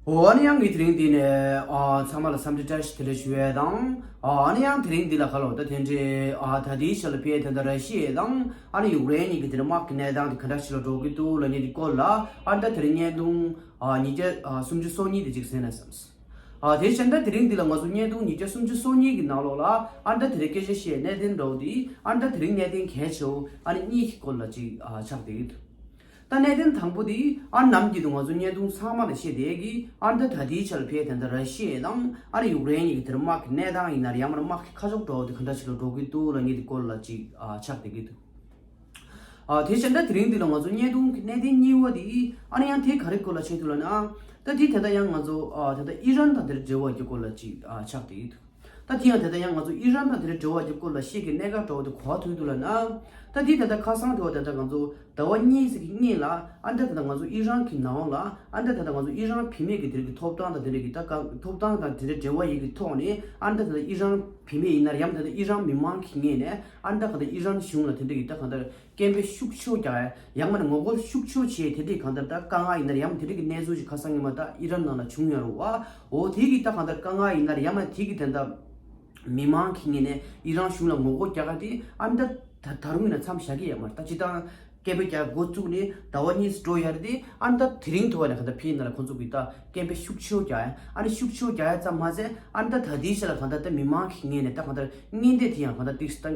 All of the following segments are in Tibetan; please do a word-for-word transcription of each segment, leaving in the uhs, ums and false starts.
འོ་ཨ་ནི་ཡང་གི་དེ་རིང་འདི་ནས་ཨ་ཚང་མ་ལ་འཚམས་འདྲི་བཀྲ་ཤིས་བདེ་ལེགས་ཞུ་ཡས་དང་། ཨ་ཨ་ནི་ཡང་དེ་རིང་འདི་ལ་ཁ་ལོ་ད་དེ་འདྲའི་ཨ་ད་ལྟའི་ཆ་ལ་ཕེ་དེ་འདྲ་ར་ཤི་ཡ་དང་ཨ་ནི་ཡུཀ་རེན་གཉིས་ཀྱི་དེ་འདྲ་དམག་གི་གནས་སྟངས་དེ་ག་འདྲ་ཞིག་ལ་འགྲོ་གི་འདུག་ལབ་མཁན་དེ་སྐོར་ལ་ཨ་ད་དེ་རིང་བརྙན་ཐུང་ཨ་ཉིས་བརྒྱ་ཨ་སུམ་ཅུ་སོ་གཉིས་དེ་ཅིག་གསན་ན་བསམས། ཨ་དེ་བཞིན་ད་དེ་རིང་འདི་ལ་ང་ཚོ་བརྙན་ཐུང་ཉིས་བརྒྱ་སུམ་ཅུ་སོ་གཉིས་ཀྱི་ནང་ལོགས་ལ་ཨ་ད་དེ་རིང་སྐད་ཆ་བཤད་གནད་དོན་འདྲ་བོ་དེ་ཨ་ད་དེ་རིང་གནད་དོན་གལ་ཆེ་བོ་ཨ་ནི་གཉིས་ཀྱི་སྐོར་ལ་ཅིག་ཨ་ཆགས་བསྡད་ཀྱི་འདུག་ད་གནད་དོན་དང་པོ་དེ་ཨ་ནམ་གྱི་དུ་ང་ཚོ་བརྙན་ཐུང་ཚང་མ་ལ་བཤད་བསྡད་ཀྱི་ཨ་ད་ད་ལྟའི་ཆར་ཕེ་དེ་འདྲ་ར་ཤི་ཡ་དང་ཨ་ནི་ཡུཀ་རེན་གཉིས་ཀྱི་དེར་དམག་གི་གནས་སྟངས་ཡིན་ན་རེད་ཡང་མིན་ན་དམག་གི་ཁ་ཕྱོགས་འདྲ་བོ་དེ་ག་འདྲ་ཞིག་ལ་འགྲོ་གི་འདུག་ལབ་མཁན་དེ་སྐོར་ལ་ཅིག་ཨ་ཆགས་བསྡད་ཀྱི་འདུག་ཨ་དེ་བཞིན་ད་དེ་རིང་འདི་ལ་ང་ཚོ་བརྙན་ཐུང་གི་གནད་དོན་གཉིས་པ་དེ་ཨ་ནི་ཡང་དེ་ག་རེ་སྐོར་ལ་བཤད་འདུག་ལབ་ན། ད་དེ་ད་ལྟ་ཡང་ང་ཚོ་ཨ་ད་ལྟ་ཨི་རན་དང་དེར་འབྲེལ་བ་ཡོད་སྐོར་ལ་ཅིག་ཨ་ཆགས་བསྡད་ཀྱི་འདུག་ད་དེ་ཡང་དེ་ལྟ་ཡང་ང་ཚོ་ཨི་རན་དང་དེ་ལ་འབྲེལ་བ་ཡོད་སྐོར་ལ་བཤད་ཀྱི་གནད་འགག་འདྲ་བོ་དེ་གོ་བ་ཐུག་འདུག་ལབ་ན། ད་དེ་ད་ལྟ་ཁ་སང་དེ་བ་ད་ལྟ་ང་ཚོ་ཟླ་བ་གཉིས་ཙམ་གྱི་སྔོན་ལ་ཨ་ད་ད་ལྟ་ང་ཚོ་ཨི་རན་གྱི་ནང་ལ་ཨ་ད་ད་ལྟ་ང་ཚོ་ཨི་རན་བུད་མེད་ཀྱི་དེ་རིགས་ཀྱི་ཐོབ་ཐང་དང་དེ་འདྲ་གི་ད་ག་ཐོབ་ཐང་དང་དེ་འདྲ་འབྲེལ་བ་ཡོད་ཀྱི་ཐོག་ནས་ཨ་ད་ད་ལྟ་ཨི་རན་བུད་མེད་ཡིན་ན་ཡང་ད་ལྟ་ཨི་རན་མི་མང་གི་ངོས་ནས་ཨ་ད་ད་ལྟ་ཨི་རན་གཞུང་ལ་དེ་འདྲ་གི་ད་གང་ལྟར་སྐད་འབོད་ཤུགས་ཆེ་བོ་རྒྱག་ཡ་ཡང་མིན་ན་ངོ་རྒོལ་ཤུགས་ཆེ་བོ་བྱེད་དེ་འདྲའི་གང་ལྟར་ད་དཀའ་ངལ་ཡིན་ན་ཡང་དེ་འདྲའི་གི་གནས་ཚུལ་ཞིག་ཁ་སང་ཉི་མ་ད་ཨི་རན་ནང་ལ་བྱུང་ཡོད་རེད་བ། འོ་དེ་གི་ད་གང་ལྟར་དཀའ་ངལ་ཡིན་ན་ཡང་མིན་ན་དེ་གི་དེ་འདྲ་མི་མང་གི་ངོས་ནས་ཨི་རན་གཞུང་ལ་ངོ་རྒོལ་རྒྱག་ག་དེ་ཨ་ད་ད་ད་རུང་ཡིན་ན་མཚམས་བཞག་གི་ཡོད་མ་རེད། ད་སྤྱི་བཏང་སྐད་འབོད་རྒྱག་འགོ་བཙུགས་ནས་ཟླ་བ་གཉིས་འགྲོ་ཡ་རེད་དེ་ཨ་ད་དེ་རིང་ཐོ་བ་ནས་གང་ལྟར་ཕེ་ནང་ལ་ཁོང་ཚོ་གི་ད་སྐད་འབོད་ཤུགས་ཆེ་བོ་རྒྱག་ཡ་ཨ་ནི་ཤུགས་ཆེ་བོ་རྒྱག་ཡ་ཙམ་མ་ཟད་ཨ་ད་ད་དེའི་ཆ་ལ་གང་ལྟར་ད་མི་མང་གི་ངོས་ནས་ད་གང་ལྟར་བརྙན་དེ་དེ་ཡང་གང་ལྟར་ཏིག་ད།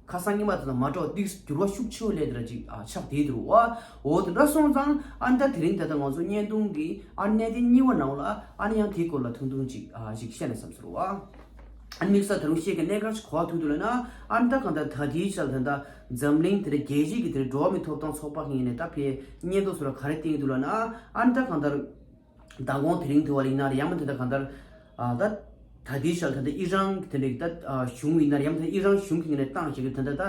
ཁ་སང་ཉི་མ་དེ་དང་མ་འདྲ་བ་ཏིག་འགྱུར་བ་ཤུགས་ཆེ་བོ་སླེབས་དེ་འདྲ་ཅིག་ཨ་ཆགས་བསྡད་འདུག་བ། འོ་དེ་འདྲ་སོང་ཙང་ཨ་ནི་ད་དེ་རིང་ད་ལྟ་ང་ཚོ་བརྙན་ཐུང་གི་ཨ་གནད་དོན་གཉིས་པ་ནང་ལ་ཨ་ནི་ཡང་དེའི་སྐོར་ལ་ཐུང་ཐུང་ཅིག་ཨ་ཅིག་བཤད་ན་བསམ་སོང་བ། ཨ་ནི་དམིགས་བསལ་ད་རུང་བཤད་མཁན་གནད་འགག་ཅིག་གོ་བ་ཐུག་འདུག་ལབ་ན། ཨ་ནི་ད་གང་ལྟར་ད་ལྟའི་ཆར་ད་ལྟ་འཛམ་གླིང་དེ་འདྲ་རྒྱལ་སྤྱི་གི་དེ་འདྲ་འགྲོ་བ་མིའི་ཐོབ་ཐང་ཚོགས་པ་གི་ངོས་ནས་ད་ཕེ་སྙན་ཐོ་སོགས་ལ་ག་རེ་བཏིང་འདུག་ལབ་ན། ཨ་ནི་ད་གང་ལྟར། མདང་དགོང་དེ་རིང་དེ་བ་ལ་ཡིན་ན་ཡང་མིན་ད་ལྟ་གང་ལྟར་ཨ་ད་ད་ལྟའི་ཆར་ད་ལྟ་ཨི་རན་གྱི་དེ་འདྲའི་ད་ཨ་གཞུང་ཡིན་ན་ཡང་མིན་ད་ཨི་རན་གཞུང་གི་ངོས་ནས་བཏང་བྱེད་ཀྱི་ད་ལྟ་ད་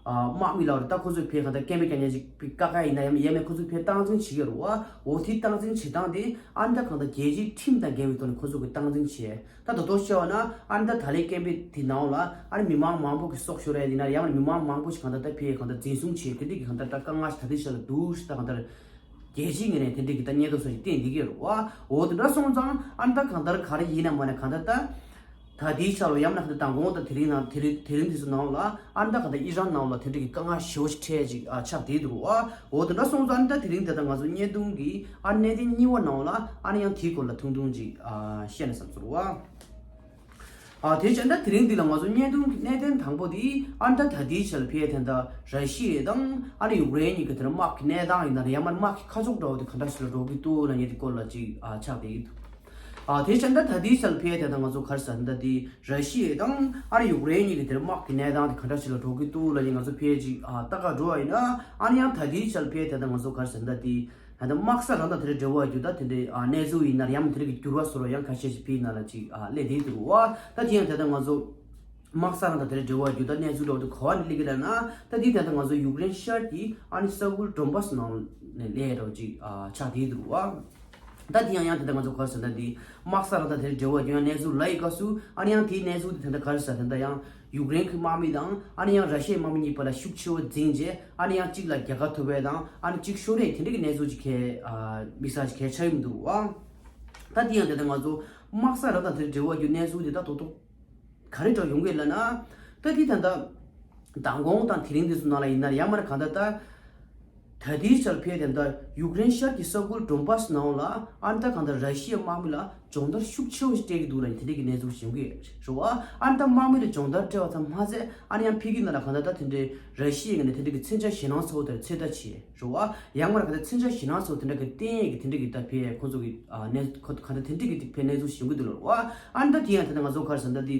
ཨ་དམག་མི་ལ་བར་ད་ཁོ་ཚོས་ཕེ་གང་ལྟར་སྐད་འབོད་རྒྱག་མཁན་ཞིག་ཕེ་བཀག་ག་ཡིན་ན་ཡང་མིན་ཡང་མིན་ཁོ་ཚོས་ཕེ་སྟངས་འཛིན་བྱེད་ཀྱི་རེད་བ། འོ་དེ་སྟངས་འཛིན་བྱེད་སྟངས་དེ་ཨ་ནི་ད་གང་ལྟར་རྒྱལ་སྤྱིའི་ཁྲིམས་དང་འགལ་བའི་ཐོག་ནས་ཁོ་ཚོ་གི་སྟངས་འཛིན་བྱས། ད་ད་དོ་བཤད་པ་ན་ཨ་ནི་ད་ད་ལན་སྐད་འབོད་དེ་ནང་ལ་ཨ་ནི་མི་མང་མང་པོ་གི་སྲོག་ཤོར་ཡ་ཡིན་ན་ཡང་མི་མང་མང་པོ་ཞིག་གང་ལྟར་ད་ཕེ་གང་ལྟར་འཛིན་བཟུང་བྱས་དེ་འདྲའི་གི་གང་ལྟར་ད་དཀའ་ངལ་ཞིག་ད་ལྟའི་ཆར་ལ་འདུག་ཞེས་ད་གང་ལྟར། རྒྱལ་སྤྱིའི་ངོས་ནས་དེ་འདྲའི་གི་ད་སྙན་ཐོ་སོགས་ཤིག་བཏོན་བསྡད་ཀྱི་ཡོད་རེད་བ། འོ་དེ་འདྲ་སོང་ཙང་ཨ་ནི་ད་གང་ལྟར་ག་རེ་ཡིན་ན་མ་ན་གང་ལྟར་ད། ད་དེའི་ཆར་ལ་ཡང་ན་གང་ལྟར་མདང་དགོང་དང་དེ་རིང་ནང་དེ་རིང་དེ་རིང་དེ་ཚོ་ནང་ལ་ཨ་ནི་ད་གང་ལྟར་ཨི་རན་ནང་ལ་དེ་འདྲའི་གི་དཀའ་ངལ་ཞེ་པོ་ཞིག་འཕྲད་ཅིག་ཨ་ཆགས་བསྡད་འདུག་བ། འོ་དེ་འདྲ་སོང་ཙང་ཨ་ནི་ད་དེ་རིང་དེ་ད་ང་ཚོ་བརྙན་ཐུང་གི་ཨ་གནད་དོན་གཉིས་པ་ནང་ལ་ཨ་ནི་ཡང་དེའི་སྐོར་ལ་ཐུང་ཐུང་ཅིག་ཨ་བཤད་ན་བསམ་སོང་བ། ཨ་དེ་བྱས་ན་དེ་རིང་འདི་ལ་ང་ཚོ་བརྙན་ཐུང་གི་གནད་དོན་དང་པོ་དེ་ཨ་ནི་ད་ད་ལྟའི་ཆར་ལ་ཕེ་དེ་འདྲ་ར་ཤི་ཡ་དང་ཨ་ནི་ཡུཀ་རེན་གཉིས་ཀྱི་དེར་དམག་གི་གནས་སྟངས་ཡིན་ན་ཡང་མིན་དམག་གི་ཁ་ཕྱོགས་འདྲ་བོ་དེ་ག་འདྲ་ཞིག་ལ་འགྲོ་གི་འདུག་ལབ་མཁན་དེ་སྐོར་ལ་ཅིག་ཨ་ཆགས་བསྡད་ཀྱི་འདུག་ཨ་དེ་བྱས་ན་ད་ལྟའི་ཆར་ལ་ཕེ་དེ་འདྲ་ང་ཚོ་ག་རེ་ཟེར་ན་ད་དེ་ར་ཤི་ཡ་དང་ཨ་ནི་ཡུཀ་རེན་གཉིས་ཀྱི་དེར་དམག་གི་གནས་སྟངས་དེ་ག་འདྲ་ཞིག་ལ་འགྲོ་གི་འདུག་ལབ་མཁན་ང་ཚོ་ཕེ་ཅིག་ཨ་ལྟ་ག་འགྲོ་བ་ཡིན་ན་ཨ་ནི་ཡང་ད་ལྟའི་ཆར་ལ་ཕེ་དེ་འདྲ་ང་ཚོ་ག་རེ་ཟེར་ན་ད་དེ། ད་ལྟ་དམག་ས་རང་དང་དེ་འདྲའི་འབྲེལ་བ་ཡོད་ད་དེ་འདྲའི་ཨ་གནས་ཚུལ་ཡིན་ན་ཡང་དེ་འདྲ་གི་འགྱུར་བ་བཟོ་ར་ཡང་ཁ་ཤས་ཤིག་ཕེ་ནང་ལ་ཅིག་ཨ་སླེབས་བསྡད་འདུག་བ། ད་དེ་ཡང་ད་ལྟ་ང་ཚོ་དམག་ས་རང་དང་དེ་འདྲའི་འབྲེལ་བ་ཡོད་ད་གནས་ཚུལ་འདྲ་བོ་དེ་ག་བ་ནས་སླེབས་ཀྱི་རེད་ན། ད་དེ་ད་ལྟ་ང་ཚོ་ཡུཀ་རེན་ཤར་གྱི་ཨ་ནི་ས་ཁུལ་ཌོན་བྷ་སི་ནང་ནས་སླེབས་འདྲ་བོ་ཅིག་ཨ་ཆགས་བསྡད་འདུག་བ། ད་དེ་ཡང་ཡང་དེ་ད་ང་ཚོ་ག་རེ་ཟེར་ད་དེ་དམག་ས་རང་དང་དེ་འདྲའི་འབྲེལ་བ་ཡོད་ཡང་གནས་ཚུལ་ལབ་ཡི་སྐབས་སུ་ཨ་ནི་ཡང་དེའི་གནས་ཚུལ་དེ་ད་ལྟ་ག་རེ་ཟེར་ད་ལྟ་ཡང་། ཡུཀ་རེན་གྱི་དམག་མི་དང་ཨ་ནི་ཡང་ར་ཤི་ཡའི་དམག་མི་གཉིས་བར་ལ་ཤུགས་ཆེ་བོ་འཛིངས་རྗེས་ཨ་ནི་ཡང་གཅིག་ལ་རྒྱལ་ཁ་ཐོབ་པའི་དང་ཨ་ནི་གཅིག་ཤོར་རེད་དེ་འདྲ་གི་གནས་ཚུལ་ཅིག་གས་ཨ་དམིགས་བསལ་ཅིག་གས་ཆགས་ཡོང་འདུག་ཨ། ད་དེ་ཡང་དེ་ལྟར་ང་ཚོ་དམག་ས་རང་དང་དེར་འབྲེལ་བ་རྒྱུ་གནས་ཚུལ་དེ་ད་དོ་དོ་ག་རེ་འདྲ་ཡོང་གི་ལབ་ན། ད་དེ་ད་ལྟ་མདང་དགོང་དང་དེ་རིང་དེ་ཚོ་ནང་ལ་ཡིན་ན་ཡང་མ་རེད་གང་ལྟར་ད། ད་ལྟའི་ཆར་ཕེ་དེ་འདྲ་ཡུཀ་རེན་ཤར་གྱི་ས་ཁུལ་ཌོན་བྷ་སི་ནང་ལ་ཨ་ནི་ད་གང་ལྟར་ར་ཤི་ཡའི་དམག་མི་ལ་སྦྱོང་བརྡར་ཤུགས་ཆེ་བོ་ཞིག་སྤྲད་ཀྱི་འདུག་ལབ་ནས་དེ་འདྲ་གི་གནས་ཚུལ་ཞིག་ཡོང་གི་རེད་བ། ཨ་ནི་ད་དམག་མི་ལ་སྦྱོང་བརྡར་སྤྲད་པ་ཙམ་མ་ཟད་ཨ་ནི་ཡང་ཕ་གི་ནང་ལ་གང་ལྟར་ད་དེ་འདྲའི་ར་ཤི་ཡའི་ངོས་ནས་དེ་འདྲ་གི་མཚོན་ཆ་ཞེད་སྣང་ཚ་བོ་དེར་ཚོད་ལྟ་བྱས་རེད་བ། ཡང་མ་རེད་གང་ལྟར་མཚོན་ཆ་ཞེད་སྣང་ཚ་བོ་དེ་འདྲ་གི་བསྟན་ཡས་ཀྱི་དེ་འདྲ་གི་ད་ཕེ་ཁོ་ཚོ་གི་ཨ་གནས་ཁོ་གང་ལྟར་དེ་འདྲ་གི་ཕེ་གནས་ཚུལ་ཞིག་ཡོང་གི་འདུག་ལབ་རེད་བ། ཨ་ནི་ད་དེ་ཡང་དེ་ནས་ང་ཚོ་ག་རེ་ཟེར་ད་དེ།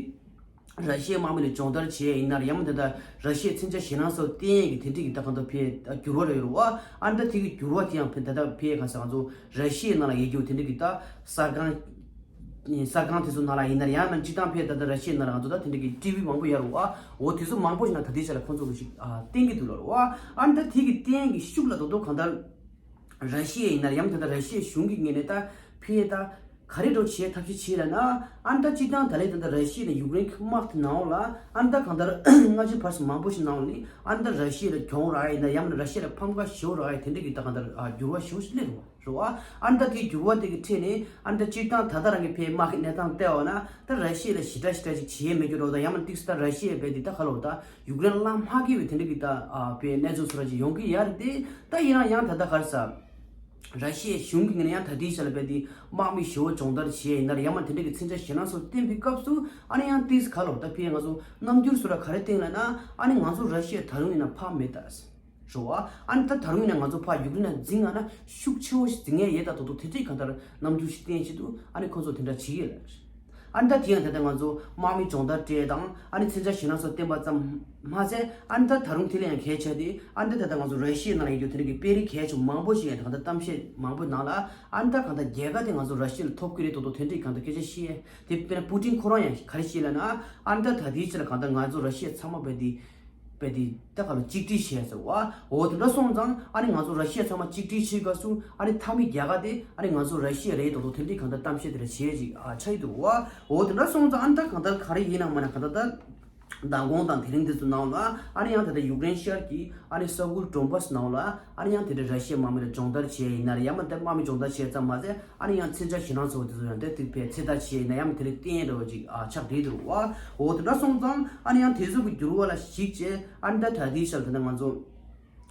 ར་ཤི་ཡའི་དམག་མི་ལ་སྦྱོང་བརྡར་བྱས་ཡིན་ན་ཡང་མིན་ད་ལྟ་ར་ཤི་ཡའི་མཚོན་ཆ་ཞེད་སྣང་ཚ་བོ་བསྟན་ཡས་ཀྱི་དེ་འདྲ་གི་ད་གང་ལྟར་ཕེ་འགྱུར་བ་རེ་ཡོད་རེད་བ། ཨ་ནི་ད་དེ་གི་འགྱུར་བ་དེ་ཡང་ཕེ་ད་ལྟ་ཕེ་གང་ཟེར་ང་ཚོ་ར་ཤི་ཡའི་ནང་ལ་ཡོད་རྒྱུ་དེ་འདྲ་གི་ད་གསར་ཁང་། གསར་ཁང་དེ་ཚོ་ནང་ལ་ཡིན་ན་ཡང་ན་སྤྱི་བཏང་ཕེ་ད་ལྟ་ར་ཤི་ཡའི་ནང་ལ་ང་ཚོ་ད་དེ་འདྲ་གི་ཊི་ཝི་མང་པོ་ཡོད་རེད་བ། འོ་དེ་ཚོ་མང་པོ་ཞིག་ནང་ད་ལྟའི་ཆ་ལ་ཁོང་ཚོ་གི་ཞིག་ཨ་བསྟན་གྱི་འདུག་ལབ་རེད་བ། ཨ་ནི་ད་དེ་གི་བསྟན་གྱི་ཤུགས་ལ་དོ་དོ་གང་ལྟར། ར་ཤི་ཡ་ཡིན་ན་ཡང་ད་ལྟ་ར་ཤི་ཡའི་གཞུང་གི་ངོས་ནས་ད་ཕི་ཡ་ད་ག་རེ་འགྲོ་བྱེད་ཐབས་ཤེས་བྱེད་ལ་ན། ཨ་ནི་ད་སྤྱི་བཏང་ད་ལས་ད་ལྟ་ར་ཤི་ཡ་ནས་ཡུཀ་རེན་གྱི་དམག་དེ་ནང་ལ་ཨ་ནི་ད་གང་ལྟར་སྔ་ཕྱི་བར་གསུམ་མང་པོ་ཞིག་ནང་ནས་ཨ་ནི་ད་ར་ཤི་ཡ་ལ་གྱོང་རག་ཡ་ཡིན་ན་ཡང་ན་ར་ཤི་ཡ་ལ་ཕམ་ཁ་ཞེ་པོ་རག་ཡ་དེ་འདྲ་གི་ད་གང་ལྟར་འགྱུར་བ་ཞེ་པོ་ཞིག་སླེབས་འདུག་རེད་བ། ཨ་ནི་ད་དེའི་འགྱུར་བ་དེ་གི་ཁྲོད་ནས་ཨ་ནི་ད་སྤྱིར་བཏང་ད་ལྟ་རང་གི་ཕའི་དམག་གི་གནས་སྟངས་བལྟས་པ་ན་ད་ར་ཤི་ཡ་ལ་ཞེ་དྲག་ཞེ་དྲག་ཅིག་བྱེད་ཡས་མེད་རྒྱུ་རེད་བ། ད་ཡང་མིན་ཏིག་ས་ད་ར་ཤི་ཡ་རྦད་དེ་ད་ག་ལབ་དགོས། ད་ཡུཀ་རེན་ལ་མ་དགའ་བའི་དེ་འདྲ་གི་ད་ཨ་ཕའི་གནས་ཚུལ་ཚོ་ར་ཅིག་ཡོང་གི་ཡོད་རེད་དེ། ད་ཡིན་ན་ཡང་ད་ལྟ་ག་རེ་ཟ། ར་ཤི་ཡའི་གཞུང་གི་ངོས་ནས་ཡང་ད་ལྟའི་ཆ་ལ་རྦད་དེ་དམག་མི་ཞེ་པོ་སྦྱོང་བརྡར་བྱེད་ཡས་ཡིན་ན་རེད། ཡང་མིན་དེ་འདྲ་གི་མཚོན་ཆ་ཞེད་སྣང་ཚོ་བསྟན་པའི་སྐབས་སུ་ཨ་ནི་ཡང་ཏིག་ས་ག་ལབ་དགོས། ད་ཕའི་ང་ཚོ་རྣམ་འགྱུར་ཚོ་ར་ག་རེ་བསྟན་ལབ་ན། ཨ་ནི་ང་ཚོ་ར་ཤི་ཡ་ད་རུང་ཡིན་ན་ཕམ་མེད་ད། རེད་བ། ཨ་ནི་ད་ད་རུང་ཡིན་ན་ང་ཚོ་ཕར་ཡུཀ་རེན་ལ་འཛིང་ང་ན་ཤུགས་ཆེ་བོ་ཞིག་འཛིང་ཡས་ཡོད་ད། དོ་དོ་དེ་འདྲའི་གང་ལྟར་རྣམ་འགྱུར་ཞིག་བསྟན་བྱེད་དུ་ཨ་ནི་ཁོང་ཚོ་དེ་འདྲ་བྱེད་ཀྱི་ཡོད་རེད། ཨ་ནི་ད་དེ་ཡང་ད་ལྟ་ང་ཚོ་དམག་མི་སྦྱོང་བརྡར་སྤྲད་དང་ཨ་ནི་མཚོན་ཆ་ཞེད་སྣང་ཚོ་བསྟན་པ་ཙམ་མ་ཟད། ཨ་ནི་ད་ད་རུང་དེ་ལས་ཡང་གལ་ཆེ་དེ། ཨ་ནི་ད་ད་ལྟ་ང་ཚོ་ར་ཤི་ཡའི་ནང་ལ་ཡོད་རྒྱུ་དེ་འདྲ་གི་དཔོན་རིགས་གལ་ཆེ་མང་པོ་ཞིག་ཡང་ད་གང་ལྟར་གཏམ་བཤད་མང་པོ་ནང་ལ་ཨ་ནི་ད་གང་ལྟར་རྒྱལ་ཁ་དེ་ང་ཚོ་ར་ཤི་ཡ་ལ་ཐོབ་ཀྱི་རེད། དོ་དོ་དེ་འདྲའི་གང་ལྟར་སྐད་ཆ་བཤད་ཡས་དེ། དཔེར་ན་པུ་ཏིན་ཁོ་རང་ཡང་ག་རེ་བཤད་ལབ་ན། ཨ་ནི་ད་ད་ལྟའི་ཆ་ལ་གང་ལྟར་ང་ཚོ་ར་ཤི་ཡ་ཚང་མ་རྦད་དེ་རྦད་དེ་ད་ག་ལ་གཅིག་སྒྲིལ་བྱས་ཟེར་བ། འོ་དེ་འདྲ་སོང་ཙང་ཨ་ནི་ང་ཚོ་ར་ཤི་ཡ་ཚང་མ་གཅིག་སྒྲིལ་བྱེད་དགོས་གསུངས། ཨ་ནི་མཐའ་མའི་རྒྱལ་ཁ་དེ་ཨ་ནི་ང་ཚོ་ར་ཤི་ཡ་རེད། དོ་དོ་དེ་འདྲའི་གང་ལྟར་གཏམ་བཤད་དེ་འདྲ་བྱས་ཅིག་ཨ་ཆགས་ཀྱི་འདུག་བ། འོ་དེ་འདྲ་སོང་ཙང་ཨ་ནི་ད་གང་ལྟར་ག་རེ་ཡིན་ནའང་མ་ན་གང་ལྟར་ད་མདང་དགོང་དང་དེ་རིང་དེ་ཚོ་ནང་ལ་ཨ་ནི་ཡང་ད་ལྟ་ཡུཀ་རེན་ཤར་གྱི་ཨ་ནི་ས་ཁུལ་ཌོན་བྷ་སི་ནང་ལ་ཨ་ནི་ཡང་དེ་འདྲའི་ར་ཤི་ཡའི་དམག་མི་ལ་སྦྱོང་བརྡར་བྱས་ཡིན་ན་རེད། ཡང་མིན་ད་དམག་མི་སྦྱོང་བརྡར་བྱས་ཙམ་མ་ཟད། ཨ་ནི་ཡང་མཚོན་ཆ་ཞེད་སྣང་ཚོ་དེ་ཚོ་ཡང་དེ་ཐིག་ཕེ་ཚེ་ཐག་ཆད་ཡིན་ན་ཡང་དེ་ལས་བརྟན་རེ་བ་ཅིག་ཨ་ཆགས་བསྡད་འདུག་བ། འོ་དེ་འདྲ་སོང་ཙང་ཨ་ནི་ཡང་དེ་ཚོ་གི་འགྱུར་བ་ལ་གཞིགས་བྱས་ཨ་ནི་ད་ད་ལྟའི་ཆར་དེ་འདྲ་ང་ཚོ་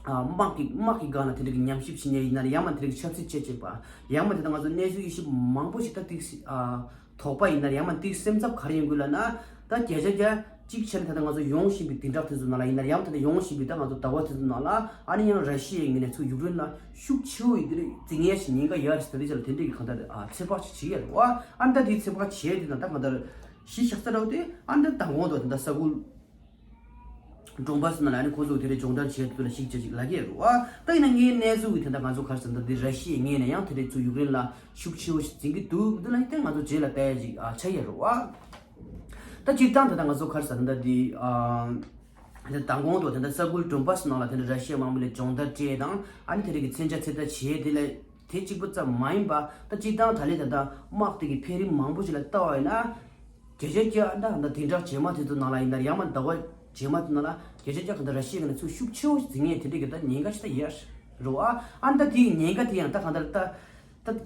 ཨ་དམག་གི་དམག་གི་སྒང་ལ་དེ་འདྲ་གི་ཉམས་ཞིབ་བྱེད་མཁན་ཡིན་ན་ཡང་མིན་དེ་འདྲ་གི་ཆབ་སྲིད་བྱེད་བྱེད་པ་ཡང་མིན་དེ་འདྲ་ང་ཚོ་གནས་ཚུལ་དབྱེ་ཞིབ་མང་པོ་ཞིག་ད་ཏིག་སི་ཨ་དོགས་པ་ཡིན་ན་ཡང་མིན་ཏིག་སེམས་འཚབ་ག་རེ་ཡོང་གི་ལབ་ན། ད་བརྒྱ་ཆ་བརྒྱ་གཅིག་བྱས་ན་ད་ལྟ་ང་ཚོ་ཡོང་བཞིན་པའི་བདུན་ཕྲག་དེ་ཚོ་ནང་ལ་ཡིན་ན་ཡང་ད་ལྟ་ཡོང་བཞིན་པའི་ད་ང་ཚོ་ཟླ་བ་དེ་ཚོ་ནང་ལ་ཨ་ནི་ཡང་ར་ཤི་ཡའི་ངོས་ནས་ཚུར་ཡུཀ་རེན་ལ་ཤུགས་ཆེ་བོ་ཡིན་དེ་རེད། འཛིང་ཡས་ཞིག་ཉེན་ཁ་ཡོད་རེད་ཟེར་དེ་ཆ་ལ་དེ་འདྲའི་གི་གང་ལྟར་ཨ་ཚོད་དཔག་ཅིག་བྱེད་ཡ་རེད་བ། ཨ་ནི་ད་དེའི་ཚོད་དཔག་བྱས་དེ་ན་ད་གང་ལྟར་གཞི་བཞག་ས་རེད་བ། དེ་ཨ་ནི་ད་མདང་དགོང་དུ་དེ་འདྲ་ས་ཁུལ་ཌོན་བྷ་སི་ནང་ལ་ཨ་ནི་ཁོ་ཚོ་དེ་འདྲའི་སྦྱོང་བརྡར་བྱས་དུས་ལ་ཞིག་བྱས་ཅིག་ལབ་ཀྱི་ཡོད་རེད་བ། ད་ཡིན་ན་ངའི་གནས་ཚུལ་གྱི་དེ་འདྲ་ང་ཚོ་ག་རེ་ཟེར་ན་འདི་ར་ཤི་ཡའི་ངོས་ནས་ཡང་དེ་འདྲའི་ཚུར་ཡུཀ་རེན་ལ་ཤུགས་ཆེ་བོ་ཞིག་འཛིང་གི་འདུག་འདི་ལ་ཡིན་ཏེ་ང་ཚོ་རྗེས་ལ་ལྟ་ཡ་ཅིག་ཨ་ཆགས་ཀྱི་ཡོད་རེད་བ། ད་སྤྱིར་བཏང་དེ་འདྲ་ང་ཚོ་ག་རེ་ཟེར་ན་འདི་ཨ་དེ་མདང་དགོང་དུ་དེ་འདྲ་ས་ཁུལ་ཌོན་བྷ་སི་ནང་ལ་དེ་འདྲ་ར་ཤི་ཡ་དམག་མི་ལ་སྦྱོང་བརྡར་སྤྲད་དང་ཨ་ནི་དེ་འདྲ་གི་མཚོན་ཆ་ཚོད་ལྟ་བྱས་དེ་ལ་དེ་གཅིག་པུ་ཙམ་མ་ཡིན་པ། ད་སྤྱིར་བཏང་ད་ལན་ད་ལྟ་དམག་དེ་གི་འཕེལ་རིམ་མང་པོ་ཞིག་ལ་ལྟ་བ་ཡིན་ན། བརྒྱ་ཆ་བརྒྱ་ད་གང་ལྟར་བདུན་ཕྲག་རྗེས་མ་དེ་ཚོ་ནང་ལ་ཡིན་ན་ཡང་མིན་ཟླ་བ་རྗེས་མ་དེ་ནང་ལ་བརྒྱ་ཆ་བརྒྱ་གང་ལྟར་ར་ཤི་ཡ་གི་ནས་ཚུར་ཤུགས་ཆེ་བོ་འཛིང་ངེས་དེ་འདྲ་གི་ད་ཉེན་ཁ་ཞིག་ད་ཡོད་རེད་བ། ཨ་ནི་ད་དེའི་ཉེན་ཁ་དེ་ཡང་ད་གང་ལྟར་ད་ད་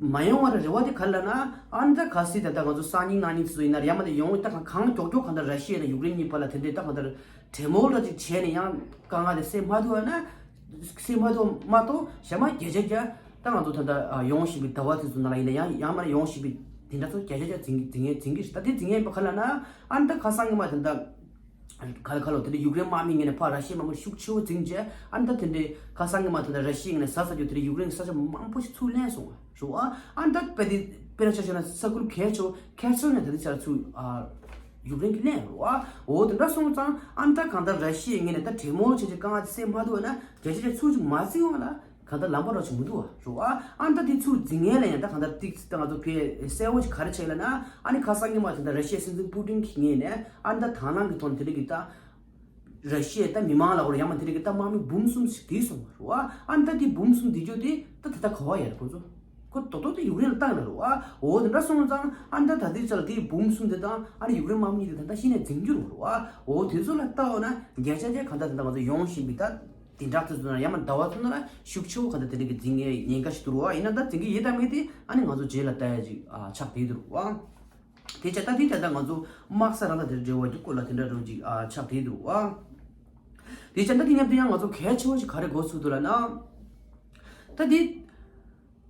མ་ཡོང་བ་རེ་རེ་བ་དེ་ག་རེ་ལབ་ན། ཨ་ནི་ད་གལ་སྲིད་ད་ལྟ་ང་ཚོ་སང་ཉིན་གནངས་ཉིན་དེ་ཚོ་ཡིན་ན་ཡང་མིན་ད་ཡོང་ད་གང་གང་མགྱོགས་མགྱོགས་གང་ལྟར་ར་ཤི་ཡ་དང་ཡུཀ་རེན་གཉིས་བར་ལ་དེ་འདྲའི་ད་གང་ལྟར་གྲོས་མོལ་འདྲ་ཅིག་བྱས་ནས་ཡང་དཀའ་ངལ་དེ་སེལ་མ་ཐུབ་པ་ན། སེམས་མ་གཏོགས་མ་གཏོགས་གཞན་མ་བརྒྱ་ཆ་བརྒྱ་ད་ང་ཚོ་ད་ལྟ་ཡོང་བཞིན་པའི་ཟླ་བ་དེ་ཚོ་ནང་ལ་ཡིན་ན་ཡང་ཡང་མིན་ཡོང་བཞིན་པའི་དེ་འདྲ་ཚོ་བརྒྱ་ཆ་བརྒྱ་འཛིང་འཛིང་ངེས་འཛིང་གི་རེད། ད་དེ་འཛིང་ངེས་པ་ག་ལབ་ན། ཨ་ནི་ད་ཁ་སང་གི་མ་དེ་འདྲ་ག་ལ་ག་ལོ་དེ་འདྲ་ཡུཀ་རེན་དམག་མི་ངོས་ནས་ཕར་ར་ཤི་ཡའི་དམག་མི་ཤུགས་ཆེ་བོ་འཛིང་རྗེས་ཨ་ནི་ད་དེ་འདྲའི་ཁ་སང་གི་མ་དེ་འདྲ་ར་ཤི་ཡའི་ངོས་ནས་ཟ་ཟ་རྒྱུ་དེ་འདྲ་ཡུཀ་རེན་གྱི་ས་ཆ་མང་པོ་ཞིག་ཚུར་ལེན་སོང་བ་རེད་བ། ཨ་ནི་ད་དཔེ་དེ་དཔེར་ན་ཆ་བཞག་ན་ས་ཁུལ་གལ་ཆེ་བོ་ཁེར་སོང་ནས་ད་དེ་ཆ་ཚུར་ཨ། ཡུཀ་རེན་གྱིས་ལེན་རེད་བ། འོ་དེ་འདྲ་སོང་ཙང་ཨ་ནི་ད་གང་ལྟར་ར་ཤི་ཡའི་ངོས་ནས་ད་གྲོས་མོལ་བྱས་ཏེ་དཀའ་ངལ་དེ་སེལ་མ་ཐུབ་པ་ན་རྒྱ་ཆེ་ཆེ་ཚུར་ཅིག་མ་བརྩི་བ་ལ་གང་ལྟར་ལམ་བར་ཅིག་མི་འདུག་བ་རེད་བ། ཨ་ནི་ད་དེ་ཚུར་འཛིང་ངེས་ལ་ཡང་ད་གང་ལྟར་ཏིག་ཙི་ད་ང་ཚོ་ཕའི་གསལ་བོ་ཞིག་ག་རེ་བྱས་ལབ་ན། ཨ་ནི་ཁ་སང་གི་མ་དེ་ད་ར་ཤི་ཡའི་སྲིད་འཛིན་པུ་ཏིན་གྱི་ངོས་ནས་ཨ་ནི་ད་དང་བླངས་ཀྱི་ཐོག་ནས་དེ་འདྲ་གི་ད་ར་ཤི་ཡའི་ད་མི་མང་ལ་འོར་ཡང་མ་དེ་འདྲ་གི་ད་དམག་མི་འབུམ་གསུམ་ཞིག་བསྡུས་སོང་བ་རེད་བ། ཨ་ནི་ད་དེ་འབུམ་གསུམ་བསྡུས་རྒྱུ་དེ་ད་དེ་ད་ག་བ་ཡ་རེད་ཁོ་ཚོ། ཁོ་རྡོག་རྡོག་དེ་ཡུཀ་རེན་ལ་བཏང་ན་རེད་བ། འོ་དེ་འདྲ་སོང་ཙང་ཨ་ནི་ད་ད་ལྟའི་ཆ་ལ་དེའི་འབུམ་གསུམ་དེ་དང་ཨ་ནི་ཡུཀ་རེན་དམག་མི་གཉིས་དེ་ད་ལྟ་གཞི་ནས་འཛིང་རྒྱུ་རེད་བ། འོ་དེ་ཚོ་ལ་ལྟ་འོ་ན་བརྒྱ་ཆ་བརྒྱ་གང་ལྟར་དེ་ད་ང་ཚོ་ཡོང་བཞིན་པའི་ད་དེ་འདྲ་དེ་ཚོ་ན་ཡང་མ་ཟླ་བ་ཚོ་ན་ལ་ཤུགས་ཆེ་བོ་གང་ལྟར་དེ་འདྲ་གི་འཛིང་ངེས་ཉེན་ཁ་ཞིག་འདུག་རེད་བ། ཡིན་ན་ད་འཛིང་གི་ཡོད་དམ་མེད་དེ་ཨ་ནི་ང་ཚོ་རྗེས་ལ་ལྟ་ཡ་ཅིག་ཨ་ཆགས་བསྡད་འདུག་རེད་བ། དེ་བྱས་ད་དེ་ད་ལྟ་ང་ཚོ་དམག་ས་རང་ད་དེ་འབྲེལ་བ་རྒྱུ་སྐོར་ལ་དེ་འདྲ་འགྲོ་ཅིག་ཨ་ཆགས་བསྡད་འདུག་རེད་བ། དེ་བྱས་ད་དེ་མཉམ་དུ་ཡང་ང་ཚོ་གལ་ཆེ་བོ་ཞིག་ག་རེ་གོ་ཚུལ་འདུག་ལབ་ན། ད་དེ།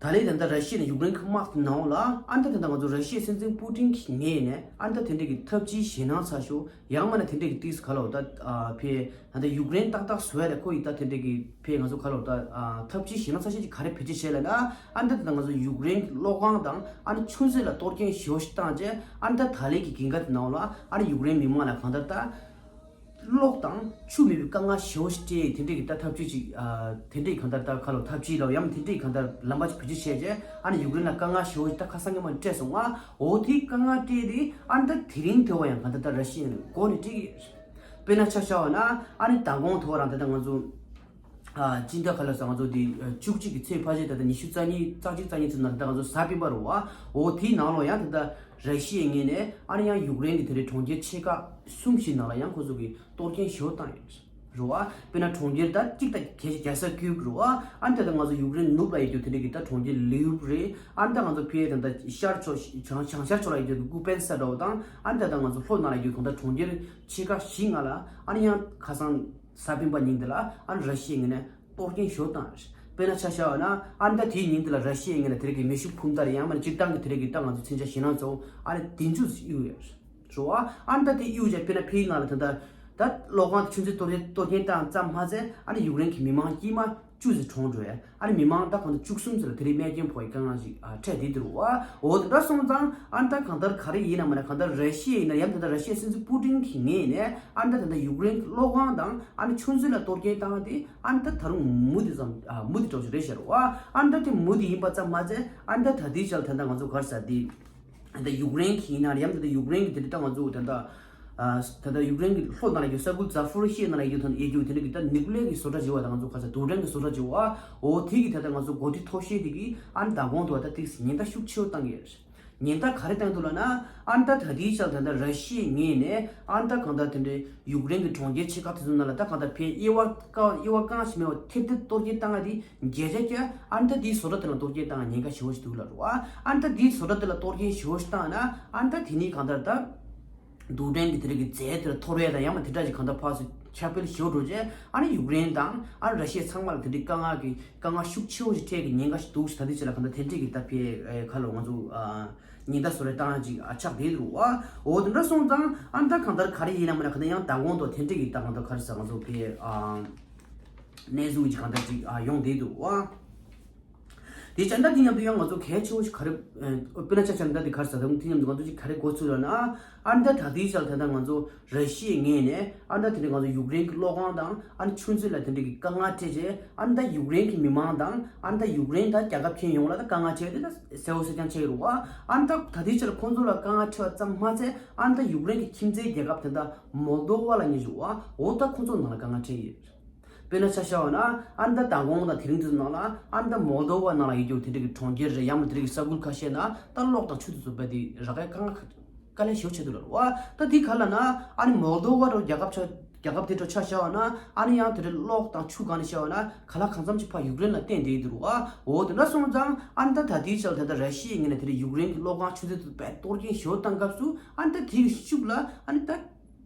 ད་ལན་ད་ལྟ་ར་ཤི་ཡ་ནས་ཡུཀ་རེན་གྱི་དམག་དེ་ནང་ལ་ཨ་ནི་ད་ད་ལྟ་ང་ཚོ་ར་ཤི་ཡའི་སྲིད་འཛིན་པུ་ཏིན་གྱི་ངོས་ནས་ཨ་ནི་ད་དེ་འདྲ་གི་འཐབ་ཇུས་ཞེད་སྣང་ཚ་ཤོས་ཡང་མིན་ན་དེ་འདྲ་གི་ཏིག་ཙི་ག་ལ་འོ་ད་ཨ་ཕའི་ད་ལྟ་ཡུཀ་རེན་ཏག་ཏག་བཟོ་ཡ་ལ་ཁོ་ཡི་ད་དེ་འདྲ་གི་ཕའི་ང་ཚོ་ག་ལ་འོ་ད་ཨ་འཐབ་ཇུས་ཞེད་སྣང་ཚ་ཤོས་ཀྱི་ག་རེ་བེད་སྤྱོད་བྱས་ལབ་ན། ཨ་ནི་ད་ད་ལྟ་ང་ཚོ་ཡུཀ་རེན་གློག་ཁང་དང་ཨ་ནི་ཆུ་མཛོད་ལ་གཏོར་སྐྱོན་ཞེ་པོ་ཞིག་བཏང་རྗེས་ཨ་ནི་ད་ད་ལན་གྱི་འགན་ཁུར་དེ་ནང་ལ་ཨ་ནི་ཡུཀ་རེན་མི་མང་ལ་གང་ལྟར་ད། གློག་དང་ཆུ་མེད་པའི་དཀའ་ངལ་ཞེ་པོ་ཞིག་སྤྲད་དེ་འདྲའི་གི་ད་ཐབས་ཇུས་ཅིག་ཨ་དེ་འདྲའི་གང་ལྟར་ད་ཁ་ལོ་ཐབས་ཇུས་ལ་ཡང་དེ་འདྲའི་གང་ལྟར་ལམ་པ་ཅིག་བེད་སྤྱོད་བྱས་རྗེས་ཨ་ནི་ཡུཀ་རེན་ལ་དཀའ་ངལ་ཞེ་པོ་ཞིག་ད་ཁ་སང་གི་མ་སྤྲད་སོང་ང་། འོ་དེའི་དཀའ་ངལ་སྤྲད་དེ་ཨ་ནི་ད་དེ་རིང་དེ་བ་ཡང་གང་ལྟར་ད་ར་ཤི་ཡ་ནས་མགོ་ནས་སྤྲད་ཀྱི་ཡོད། དཔེར་ན་ཆ་བཞག་པ་ན་ཨ་ནི་མདང་དགོང་དེ་བ་རང་ད་ལྟ་ང་ཚོ་ཨ་སྤྱི་ཟླ་ཁ་ལ་ས་ང་ཚོ་དེ་བཅུ་གཅིག་གི་ཚེས་ཕལ་ཆེར་ད་ལྟ་ཉི་ཤུ་རྩ་གཉིས་རྩ་གཅིག་རྩ་གཉིས་ཚོ་ནང་ད་ལྟ་ང་ཚོ་གཟའ་སྤེན་པ་རེད་བ། འོ་དེའི་ནང་ལོ་ཡང་ད་ལྟ་ར་ཤི་ཡའི་ངོས་ནས་ཨ་ནི་ཡང་ཡུཀ་རེན་གྱི་དེ་འདྲའི་གྲོང་ཁྱེར་ཆེ་ཁག་གསུམ་ཞིག་ནང་ལ་ཡང་ཁོ་ཚོ་གིས་གཏོར་སྐྱོན་ཞེ་པོ་བཏང་ཡོད། རེད་བ། དཔེར་ན་གྲོང་ཁྱེར་ད་གཅིག་ད་གལ་སྲིད་རྒྱལ་ས་ཀིའུ་རེད་བ། ཨ་ནི་ད་ལྟ་ང་ཚོ་ཡུཀ་རེན་ནུབ་ལ་ཡོད་རྒྱུ་དེ་འདྲ་གི་ད་གྲོང་ཁྱེར་ལིའུབ་རེད། ཨ་ནི་ད་ང་ཚོ་ཕ་གི་ད་ལྟ་ཤར་ཕྱོགས་བྱང་བྱང་ཤར་ཕྱོགས་ལ་ཡོད་རྒྱུ་གི་ཀུ་པེན་ས་འདྲ་བོ་དང་། ཨ་ནི་ད་ལྟ་ང་ཚོ་ལྷོ་ནང་ལ་ཡོད་གང་ལྟར་གྲོང་ཁྱེར་ཆེ་ཁག་བཞི་ལྔ་ལ། ཨ་ནི་ཡང་ཁ་སང་གཟའ་སྤེན་པ་ཉིན་དེ་ལ་ཨ་ནི་ར་ཤི་ཡའི་ངོས་ནས་གཏོར་སྐྱོན་ཞེ་པོ་བཏང་རེད། དཔེར་ན་ཆ་བཞག་པ་ན་ཨ་ནི་ད་དེའི་ཉིན་དེ་ལ་ར་ཤི་ཡའི་ངོས་ནས་དེ་རིགས་ཀྱི་མེ་ཤུགས་འཕུར་མདའ་རེད། ཡང་མིན་ན་སྤྱིར་བཏང་གི་དེ་རིགས་ཀྱི་ད་ང་ཚོ་མཚོན་ཆ་ཞེད་སྣང་ཚ་བོ་ཨ་ནི་བདུན་ཅུ་གཡུགས་ཡོད་རེད། རེད་བ། ཨ་ནི་ད་དེ་གཡུགས་རྗེས་དཔེར་ན་ཕ་གི་ནང་ལ་ད་ལྟ་ད་གློག་ཁང་དང་ཆུ་མཛོད་གཏོར་གཏོར་སྐྱོན་བཏང་ཙམ་མ་ཟད། ཨ་ནི་ཡུཀ་རེན་གྱི་མི་མང་དཀྱུས་མ་བཅུ་ཙམ་གྲོངས་འགྲོ་ཡ། ཨ་ནི་མི་མང་ད་གང་ལྟར་བཅུ་གསུམ་ཙམ་ལ་དེ་རིང་རྨས་སྐྱོན་ཕོག་ཡའི་དཀའ་ངལ་ཞིག་ཨ་འཕྲད་བསྡད་འདུག་རེད་བ། འོ་དེ་འདྲ་སོང་ཙང་ཨ་ནི་ད་གང་ལྟར་ག་རེ་ཡིན་ན་མིན་ན་གང་ལྟར་ར་ཤི་ཡ་ཡིན་ན་ཡང་ད་ལྟ་ར་ཤི་ཡའི་སྲིད་འཛིན་པུ་ཏིན་གྱི་ངོས་ནས་ཨ་ནི་ད་ད་ལྟ་ཡུཀ་རེན་གྱི་གློག་ཁང་དང་ཨ་ནི་ཆུ་མཛོད་ལ་གཏོར་སྐྱོན་བཏང་དེ་ཨ་ནི་ད་ད་རུང་མུ་མཐུད་ཙམ་ཨ་མུ་མཐུད་འགྲོ་བཞིན་རེད་ཤག་རེད་བ། ཨ་ནི་ད་དེ་མུ་མཐུད་ཡིན་པ་ཙམ་མ་ཟད། ཨ་ནི་ད་ད་ལྟའི་ཆར་ད་ལྟ་ང་ཚོ་ག་རེ་ཟེར་དེ། ད་ཡུཀ་རེན་གྱི་ཡིན་ན་ཡང་ད་ཡུཀ་རེན་གྱི་དེ་འདྲ་ད་ང་ཚོ་ད་ད་ཨ་ད་ད་ཡུཀ་རེན་གྱི་ལྷོ་ནང་ལ་ཡོད་ས་ཁུལ་ཛ་ཕོ་རི་ཤི་ཡ་ནང་ལ་ཡོད་རྒྱུ་དེ་འདྲ་གི་ད་ནིའུ་ཀི་ལེ་ཡར་གྱི་བཟོ་གྲྭ་ཅིག་ཡོད་པ། ད་ང་ཚོ་ག་ས་རྡུལ་ཕྲན་གྱི་བཟོ་གྲྭ་ཅིག་ཡོད་པ། འོ་དེ་གི་ད་ད་ང་ཚོ་འགོ་ཁྲིད་མཐོ་ཤོས་དེ་གིས་ཨ་ནི་མདང་དགོང་དུ་ད་ཏིག་ཙམ་ཉེན་བརྡ་ཤུགས་ཆེ་བོ་བཏང་གི་ཡོད་རེད། ཉེན་བརྡ་ག་རེ་བཏང་འདུག་ལབ་ན། ཨ་ནི་ད་ད་ལྟའི་ཆར་ད་ད་ར་ཤི་ཡའི་ངོས་ནས་ཨ་ནི་ད་གང་ལྟར་དེ་འདྲའི་ཡུཀ་རེན་གྱི་གྲོང་ཁྱེར་ཆེ་ཁག་དེ་ཚོ་ནང་ལ་ད་གང་ལྟར་ཕར་དབྱེ་བ་བཀག་དབྱེ་བ་བཀག་ཞིག་མེད་པར་ཐེར་ཐེར་གཏོར་སྐྱོན་བཏང་ཡ་དེ། བརྒྱ་ཆ་བརྒྱ་ཨ་ནི་ད་དེའི་བཟོ་གྲྭ་དེ་ལ་གཏོར་སྐྱོན་བཏང་ཡ་ཉེན་ཁ་ཞེ་པོ་ཞིག་འདུག་ལབ་རེད་བ། ཨ་ནི་ད་དེའི་བཟོ་གྲྭ་དེ་ལ་གཏོར་སྐྱོན་ཞེ་པོ་ཞིག་བཏང་ན་ཨ་ནི་ད་དེ་ནས་གང་ལྟར་ད་རྡུལ་ཕྲན་གྱི་དེ་རིགས་ཀྱི་རྫས་དེ་ལ་འཐོར་ཡ་དང་ཡང་མིན་དེ་འདྲ་ཞིག་གང་ལྟར་ཕར་ཚུར་ཁྱབ་སྤེལ་ཞེ་པོ་འགྲོ་རྗེས་ཨ་ནི་ཡུཀ་རེན་དང་ཨ་ནི་ར་ཤི་ཡ་ཚང་མ་ལ་དེ་འདྲའི་དཀའ་ངལ་གྱི་དཀའ་ངལ་ཤུགས་ཆེ་བོ་ཞིག་འཕྲད་ཀྱི་ཉེན་ཁ་ཞིག་འདུག་ཞེས་ད་ལྟའི་ཆར་ལ་གང་ལྟར་དེ་འདྲ་གི་ད་ཕར་ཁ་ལོ་ང་ཚོ་ཉེན་བརྡ་བཟོ་རེ་བཏང་ཅིག་ཆགས་བསྡད་འདུག་བ། འོ་དེ་འདྲ་སོང་ཙང་ཨ་ནི་ད་གང་ལྟར་ག་རེ་ཡིན་ན་མིན་ན་གང་ལྟར་ཡང་མདང་དགོང་དུ་དེ་འདྲ་གི་ད་གང་ལྟར་ག་རེ་ཟེར་ང་ཚོ་ཕར་གནས་ཚུལ་ཅིག་གང་ལྟར་ཅིག་ཡོང་བསྡད་འདུག་བ། དེ་བྱས་ད་དེ་མཉམ་དུ་ཡང་ང་ཚོ་གལ་ཆེ་བོ་ཞིག་ག་རེ་དཔེར་ན་ཆ་བཞག་ན་ད་དེ་ག་རེ་ཟེར་ད་དེ་མཉམ་དུ་ང་ཚོ་ཅིག་ག་རེ་གོ་ཚུལ་ལབ་ན། ཨ་ནི་ད་ད་ལྟའི་ཆར་ད་ལྟ་ང་ཚོ་ར་ཤི་ཡའི་ངོས་ནས་ཨ་ནི་ད་དེ་ནས་ང་ཚོ་ཡུཀ་རེན་གྱི་གློག་ཁང་དང་ཨ་ནི་ཆུ་མཛོད་ལ་དེ་འདྲ་གི་དཀའ་ངལ་འཕྲད་རྗེས། ཨ་ནི་ད་ཡུཀ་རེན་གྱི་མི་མང་དང་ཨ་ནི་ད་ཡུཀ་རེན་ད་རྒྱལ་ཁབ་ཁྱོན་ཡོངས་ལ་ད་དཀའ་ངལ་འཕྲད་དེ་ད་གསལ་པོ་གསལ་རྐྱང་ཆགས་ཀྱི་རེད་བ། ཨ་ནི་ད་ད་ལྟའི་ཆར་ཁོང་ཚོ་ལ་དཀའ་ངལ་འཕྲད་པ་ཙམ་མ་ཚད། ཨ་ནི་ད་ཡུཀ་རེན་གྱི་ཁྱིམ་མཚེས་རྒྱལ་ཁབ་དེ་ད་མོལ་དོ་བ་ལབ་མཁན་ཞིག་འོ་ད་ཁོང་ཚོ་ནང་ལ་དཀའ་ངལ་འཕྲད་ཀྱི་ཡོད། དཔེར་ན་ཆ་བཞག་པ་ན་ཨ་ནི་ད་མདང་དགོང་དང་དེ་རིང་དེ་ཚོ་ནང་ལ་ཨ་ནི་ད་མོལ་དོ་བ་ནང་ལ་ཡོད་རྒྱུ་དེ་འདྲ་གི་གྲོང་ཁྱེར་རེད། ཡང་མིན་དེ་འདྲ་གི་ས་ཁུལ་ཁ་ཤས་ན་ད་གློག་དང་ཆུ་དེ་ཚོ་རྦད་དེ་རག་ཡ་དཀའ་ངལ་དཀའ་ལས་ཞེ་པོ་ཆགས་འདུག་ལབ་རེད་བ། ད་དེ་ག་ལབ་ན་ཨ་ནི་མོལ་དོ་བ་འདྲ་བོ་རྒྱལ་ཁབ་ཆ་རྒྱལ་ཁབ་དེ་འདྲ་ཆ་བཞག་པ་ན་ཨ་ནི་ཡང་དེ་འདྲ་གློག་དང་ཆུ་སྒང་ནས་བཤད་པ་ན་གང་ལ་གང་འཚམ་ཅིག་ཕར་ཡུཀ་རེན་ལ་བརྟེན་བསྡད་འདུག་རེད་བ། འོ་དེ་འདྲ་སོང་ཙང་ཨ་ནི་ད་ད་ལྟའི་ཆར་ད་ལྟ་ར་ཤི་ཡའི་ངོས་ནས་དེ་འདྲ་ཡུཀ་རེན་གྱི་གློག་ཁང་ཆུ་མཛོད་དེ་ཚོ་རྦད་གཏོར་སྐྱོན་ཞེ་པོ་བཏང་སྐབས་སུ་ཨ་ནི་ད་དེ་གི་ཤུགས་ལ་ཨ་ནི་ད།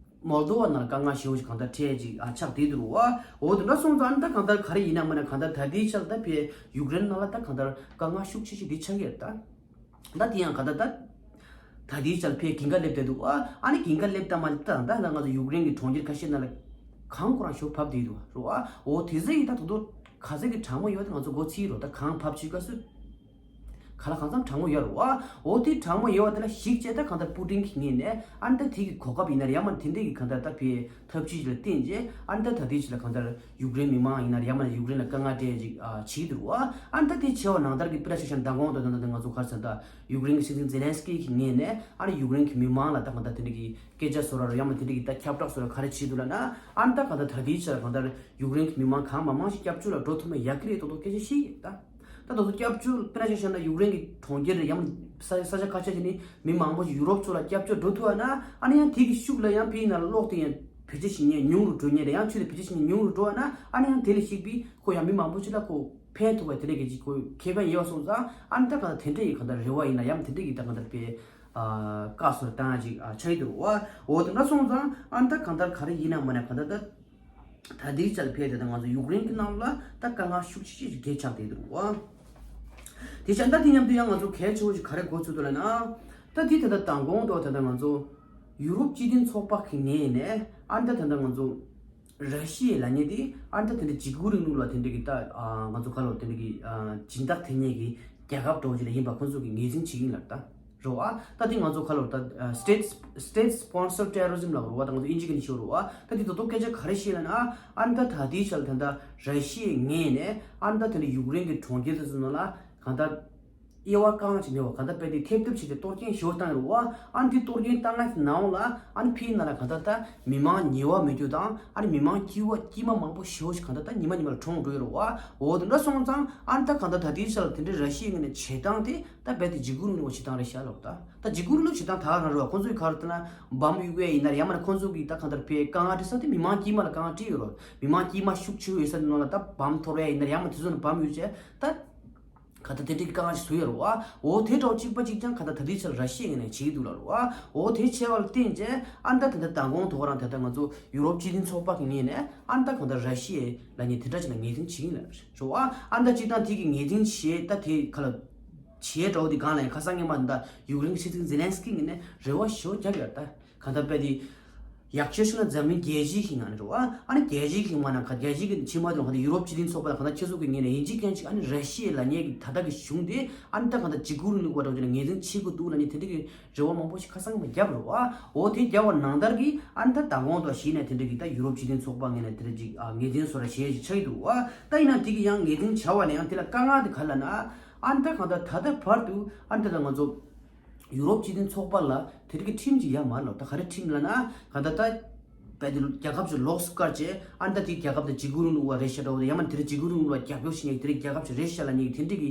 མོལ་དོ་བ་ནང་ལ་དཀའ་ངལ་ཞེ་པོ་ཞིག་གང་ལྟར་འཕྲད་ཅིག་ཨ་ཆགས་བསྡད་འདུག་བ། འོ་དེ་འདྲ་སོང་ཙང་ཨ་ནི་ད་གང་ལྟར་ག་རེ་ཡིན་ན་མིན་ན་གང་ལྟར་ད་ལྟའི་ཆར་ད་ཕར་ཡུཀ་རེན་ནང་ལ་ད་གང་ལྟར་དཀའ་ངལ་ཤུགས་ཆེ་ཞིག་འདི་ཆགས་ཀྱི་རེད་ད། ད་དེ་ཡང་གང་ལྟར་ད་ད་ལྟའི་ཆར་ཕར་འགན་ཁུར་སླེབས་བསྡད་འདུག་བ། ཨ་ནི་འགན་ཁུར་སླེབས་ད་མ་ད་ད་ད་ང་ཚོ་ཡུཀ་རེན་གྱི་གྲོང་ཁྱེར་ཁ་ཤས་ནང་ལ་གངས་ཁོ་རང་ཞེ་པོ་བབས་བསྡད་འདུག་བ། འོ་དེ་ཚོ་ཡིན་ད་ད་དུང་ག་ཚོད་ཀྱི་གྲང་མོ་ཡོད་ད་ང་ཚོ་མགོ་ཚོས་རོགས། ད་གངས་བབས་བྱེད་སྐབས་སུ། ག་ལ་གང་འཚམ་གྲང་མོ་ཡོད་རེད་བ། འོ་དེ་གྲང་མོ་ཡོད་པ་དེ་ལ་གཞིགས་བྱས་ད་གང་ལྟར་པུ་ཏིན་གྱི་ངོས་ནས་ཨ་ནི་ད་དེ་གི་གོ་སྐབས་ཡིན་ན་རེད། ཡང་མིན་དེ་འདྲ་གི་གང་ལྟར་ད་ཕར་ཐབས་ཇུས་ལ་བརྟེན་བྱས་ཨ་ནི་ད་ད་ལྟའི་ཆར་ལ་གང་ལྟར་ཡུཀ་རེན་མི་མང་ཡིན་ན་རེད། ཡང་མིན་ཡུཀ་རེན་ལ་དཀའ་ངལ་འཕྲད་ཅིག་ཨ་བྱེད་ཀྱི་འདུག་བ། ཨ་ནི་ད་དེ་བྱས་པ་ནང་ལྟར་གྱི་དཔེར་ན་ཆ་བཞག་ན་མདང་དགོང་དང་ད་ད་ང་ཚོ་ག་རེ་ཟེར་ད་ཡུཀ་རེན་གྱི་སྲིད་འཛིན་ཛེ་ལན་སི་ཀི་གི་ངོས་ནས་ཨ་ནི་ཡུཀ་རེན་གྱི་མི་མང་ལ་ད་གང་ལྟར་དེ་འདྲ་གི་སྐད་ཆ་བཟོ་ར་རེད། ཡང་མིན་དེ་འདྲ་གི་ད་ཁྱབ་བསྒྲགས་བཟོ་ར་ག་རེ་བྱེད་འདུག་ལབ་ན། ཨ་ནི་ད་གང་ལྟར་ད་ལྟའི་ཆར་གང་ལྟར་ཡུཀ་རེན་གྱི་མི་མང་གང་མང་མང་ཞིག་སྐྱབས་བཅོལ་ལ་འགྲོ་ཐུབ་ན་ཡག་གི་རེད་མདོག་མདོག་སྐད་ཆ་བཤད་ཀྱི་ད། ད་དེ་ཚོ་སྐྱབས་བཅོལ་དཔེར་ན་ཆ་བཞག་ན་ཡུཀ་རེན་གྱི་གྲོང་ཁྱེར་རེད། ཡང་ས་ས་ཆ་ཁ་ཤས་ཅིག་ནས་མི་མང་པོ་ཞིག་ཡུ་རོབ་ཕྱོགས་ལ་སྐྱབས་བཅོལ་འགྲོ་ཐུབ་པ་ན་ཨ་ནི་ཡང་དེ་གི་ཤུགས་ལ་ཡང་ཕ་གི་ནང་ལ་གློག་དེ་ཡང་བེད་སྤྱོད་བྱེད་མཁན་ཉུང་རུ་འགྲོ་མཁན་རེད། ཡང་ཆུ་དེ་བེད་སྤྱོད་བྱེད་མཁན་ཉུང་རུ་འགྲོ་བ་ན་ཨ་ནི་ཡང་དེ་ལ་གཞིགས་པའི་ཁོ་ཡང་མི་མང་པོ་ཞིག་ལ་ཁོ་ཕན་ཐོགས་པ་དེ་འདྲ་གི་ཅིག་ཁོ་ཁེ་ཕན་ཡོད་པ་སོང་ཙང་ཨ་ནི་ད་གང་ལྟར་དེ་འདྲ་ཡི་གང་ལྟར་རེ་བ་ཡིན་ན་ཡང་དེ་འདྲ་གི་ད་གང་ལྟར་པའི་བཀའ་སྩལ་བཏང་ཅིག་ཆགས་ཀྱི་འདུག་བ། འོ་དེ་འདྲ་སོང་ཙང་ཨ་ནི་ད་གང་ལྟར་ག་རེ་ཡིན་ན་མིན་ན་གང་ལྟར་ད། ད་ལྟའི་ཆར་ཕར་ད་ལྟ་ང་ཚོ་ཡུཀ་རེན་གྱི་ནང་ལ་ད་དཀའ་ངལ་ཤུགས་ཆེ་ཞིག་འཕྲད་ཆགས་བསྡད་འདུག་བ། དེ་བྱས་ད་དེ་མཉམ་དུ་ཡང་ང་ཚོ་གལ་ཆེ་བོ་ཞིག་ག་རེ་གོ་ཚུལ་འདུག་ལབ་ན། ད་དེ་ད་ལྟ་མདང་དགོང་དུ་ད་ལྟ་ང་ཚོ་ཡུ་རོབ་སྤྱི་མཐུན་ཚོགས་པ་གི་ངོས་ནས་ཨ་ནི་ད་ད་ལྟ་ང་ཚོ་ར་ཤི་ཡ་ལབ་མཁན་དེ་ཨ་ནི་ད་དེ་འདྲ་འཇིགས་སྐུལ་རིང་ལུགས་ལ་དེ་འདྲ་གི་ད་ང་ཚོ་ག་ལ་དེ་འདྲ་གི་སྦྱིན་བདག་དེ་ཉིད་ཀྱི་རྒྱལ་ཁབ་འདྲ་བོ་ཅིག་ལ་ཡིན་པ་ཁོང་ཚོ་གིས་ངོས་འཛིན་བྱེད་ཀྱི་ཡིན་ལབ་ད། རེད་བ། ད་དེ་ང་ཚོ་ག་ལ་ད་state state sponsored terrorism ལབ་རེད་བ། ད་ང་ཚོ་ཨིན་ཇི་གི་ནས་ཤོད་རེད་བ། ད་དེ་ད་དུང་སྐད་ཆ་ག་རེ་བཤད་ལབ་ན། ཨ་ནི་ད་ད་ལྟའི་ཆར་ད་ལྟ་ར་ཤི་ཡའི་ངོས་ནས་ཨ་ནི་ད་དེ་འདྲ་ཡུཀ་རེན་གྱི་གྲོང་ཁྱེར་དེ་ཚོ་ནང་ལ་གང་ལྟར་ དབྱེ་བ་དཀའ་ཅིག་མེད་པ་གང་ལྟར་དཔེ་དེ་ཐེབས་ཐེབས་བྱས་ཏེ་གཏོར་སྐྱོན་ཞེ་པོ་བཏང་ཡོད་རེད་བ། ཨ་ནི་དེ་གཏོར་སྐྱོན་བཏང་ཡག་གི་ནང་ལ་ཨ་ནི་ཕིའི་ནང་ལ་གང་ལྟར་ད་མི་མང་ཉེ་བ་མེད་རྒྱུ་དང་ཨ་ནི་མི་མང་དཀྱུས་མ་དཀྱུས་མ་མང་པོ་ཞེ་པོ་ཞིག་གང་ལྟར་ད་ཉི་མ་ཉི་མ་ལ་གྲོངས་འགྲོ་ཡོད་རེད་བ། འོ་དེ་འདྲ་སོང་ཙང་ཨ་ནི་ད་གང་ལྟར་ད་ལྟའི་ཆར་ལ་དེ་འདྲའི་ར་ཤི་ཡའི་ངོས་ནས་བྱེད་སྟངས་དེ་ད་རྦད་དེ་འཇིགས་སྐུལ་རིང་ལུགས་པ་བྱེད་སྟངས་རེད་ཤག་ལབ། ད་ད་འཇིགས་སྐུལ་རིང་ལུགས་བྱེད་སྟངས་ད་ག་རང་རེད་བ། ཁོང་ཚོས་ག་རེ་ལབ་ན་བམ་གཡུག་ཡས་ཡིན་ན་རེད། ཡང་མིན་ན་ཁོང་ཚོ་གིས་ད་གང་ལྟར་བྱས་དཀའ་ངལ་འཕྲད་ས་དེ་མི་མང་དཀྱུས་མ་ལ་དཀའ་ངལ་འཕྲད་ཡོད་རེད། མི་མང་དཀྱུས་མ་ཤུགས་ཆེ་བོ་ཡོད་ས་དེ་ནང་ལ་ད་བམ་འཐོར་ཡས་ཡིན་ན་རེད། ཡང་མིན་ན་དེ་ཚོ་ནས་བམ་གཡུག་བྱས་ད་ག་ད་དེ་འདྲའི་དཀའ་ངལ་ཞིག་བཟོས་ཡོད་རེད་བ། འོ་དེ་འདྲ་བོ་གཅིག་པ་གཅིག་རྐྱང་ག་ད་ད་ལྟའི་ཆར་ར་ཤི་ཡའི་ངོས་ནས་བྱེད་ཀྱི་འདུག་ལབ་རེད་བ། འོ་དེ་བྱས་པ་ལ་བརྟེན་བྱས་ཨ་ནི་ད་ད་ལྟ་མདང་དགོང་དོ་ག་རང་ད་ལྟ་ང་ཚོ་ཡུ་རོབ་སྤྱི་མཐུན་ཚོགས་པ་གི་ངོས་ནས་ཨ་ནི་ད་གང་ལྟར་ར་ཤི་ཡའི་ལབ་མཁན་དེ་འདྲ་ཅིག་ལ་ངོས་འཛིན་བྱེད་ཀྱི་ཡིན་ལབ་རེད་བ། ཨ་ནི་ད་སྤྱིར་བཏང་དེ་གི་ངོས་འཛིན་བྱེད་ད་དེ་ག་ལ་བྱེད་འདྲ་བོ་དེ་གང་ལ་ཡིན། ཁ་སང་སྔོན་མ་ད་ཡུཀ་རེན་གྱི་སྲིད་འཛིན་ཛེ་ལན་སི་ཀི་ངོས་ནས་རེ་བ་ཞེ་པོ་བརྒྱབ་ཡོད་རེད། ད་གང་ལྟར་དཔེ་དེ་ཡག་ཤོས་ཤིག་ན་འཛམ་གླིང་རྒྱལ་སྤྱིའི་ངོས་ནས་རེད་བ། ཨ་ནི་རྒྱལ་སྤྱིའི་ངོས་ནས་ག་རྒྱལ་སྤྱིའི་ཕྱི་མ་དེ་ག་ད་ཡུ་རོབ་སྤྱི་མཐུན་ཚོགས་པ་ལ་ག་ད་ཁྱེད་ཚོ་གི་ངོས་ནས་ཡིན་གཅིག་མིན་གཅིག་ཨ་ནི་ར་ཤི་ཡའི་ལབ་མཁན་གྱི་ད་ལྟ་གི་གཞུང་དེ་ཨ་ནི་ད་གང་ལྟར་འཇིགས་སྐུལ་རིང་ལུགས་པ་འདྲ་བོ་ཅིག་ལ་ངོས་འཛིན་བྱེད་དགོས་འདུག་ལབ་མཁན་དེ་འདྲ་གི་རེ་བ་མང་པོ་ཞིག་ཁ་སང་གི་མ་བརྒྱབ་རེད་བ། འོ་དེ་བརྒྱབ་པ་ནང་ལྟར་གྱི་ཨ་ནི་ད་མདང་དགོང་དུ་གཞི་ནས་དེ་འདྲ་གི་ད་ཡུ་རོབ་སྤྱི་མཐུན་ཚོགས་པ་ངོས་ནས་དེ་འདྲ་ཅིག་ཨ་ངོས་འཛིན་བཟོ་འདྲ་བྱས་ཅིག་ཆགས་ཀྱི་འདུག་བ། ད་ཡིན་ན་དེ་གི་ཡང་ངོས་འཛིན་བྱས་པ་ལ་ཡང་དེ་ལ་དཀའ་ངལ་དེ་ག་ལབ་ན་ཨ་ནི་ད་གང་ལྟར་ད་ལྟ་བར་དུ་ཨ་ནི་ད་ལྟ་ང་ཚོ་ཡུ་རོབ་སྤྱི་མཐུན་ཚོགས་པ་ལ་དེ་འདྲ་གི་ཁྲིམས་ཅིག་ཡོད་མ་རེད་ལབ། ད་ག་རེ་ཁྲིམས་ལབ་ན་གང་ལྟར་ད་རྦད་དེ་རྒྱལ་ཁབ་ཅིག་ལོགས་སུ་བཀར་བྱས་ཨ་ནི་ད་དེ་རྒྱལ་ཁབ་དེ་འཇིགས་སྐུལ་རིང་ལུགས་པ་རེད་ཤག་འདྲ་བོ་དང་ཡང་མིན་ན་དེ་འདྲ་འཇིགས་སྐུལ་རིང་ལུགས་པ་རྒྱབ་སྐྱོར་བྱེད་མཁན་དེ་འདྲ་རྒྱལ་ཁབ་ཅིག་རེད་ཤག་ལབ་མཁན་གྱི་དེ་འདྲ་གི་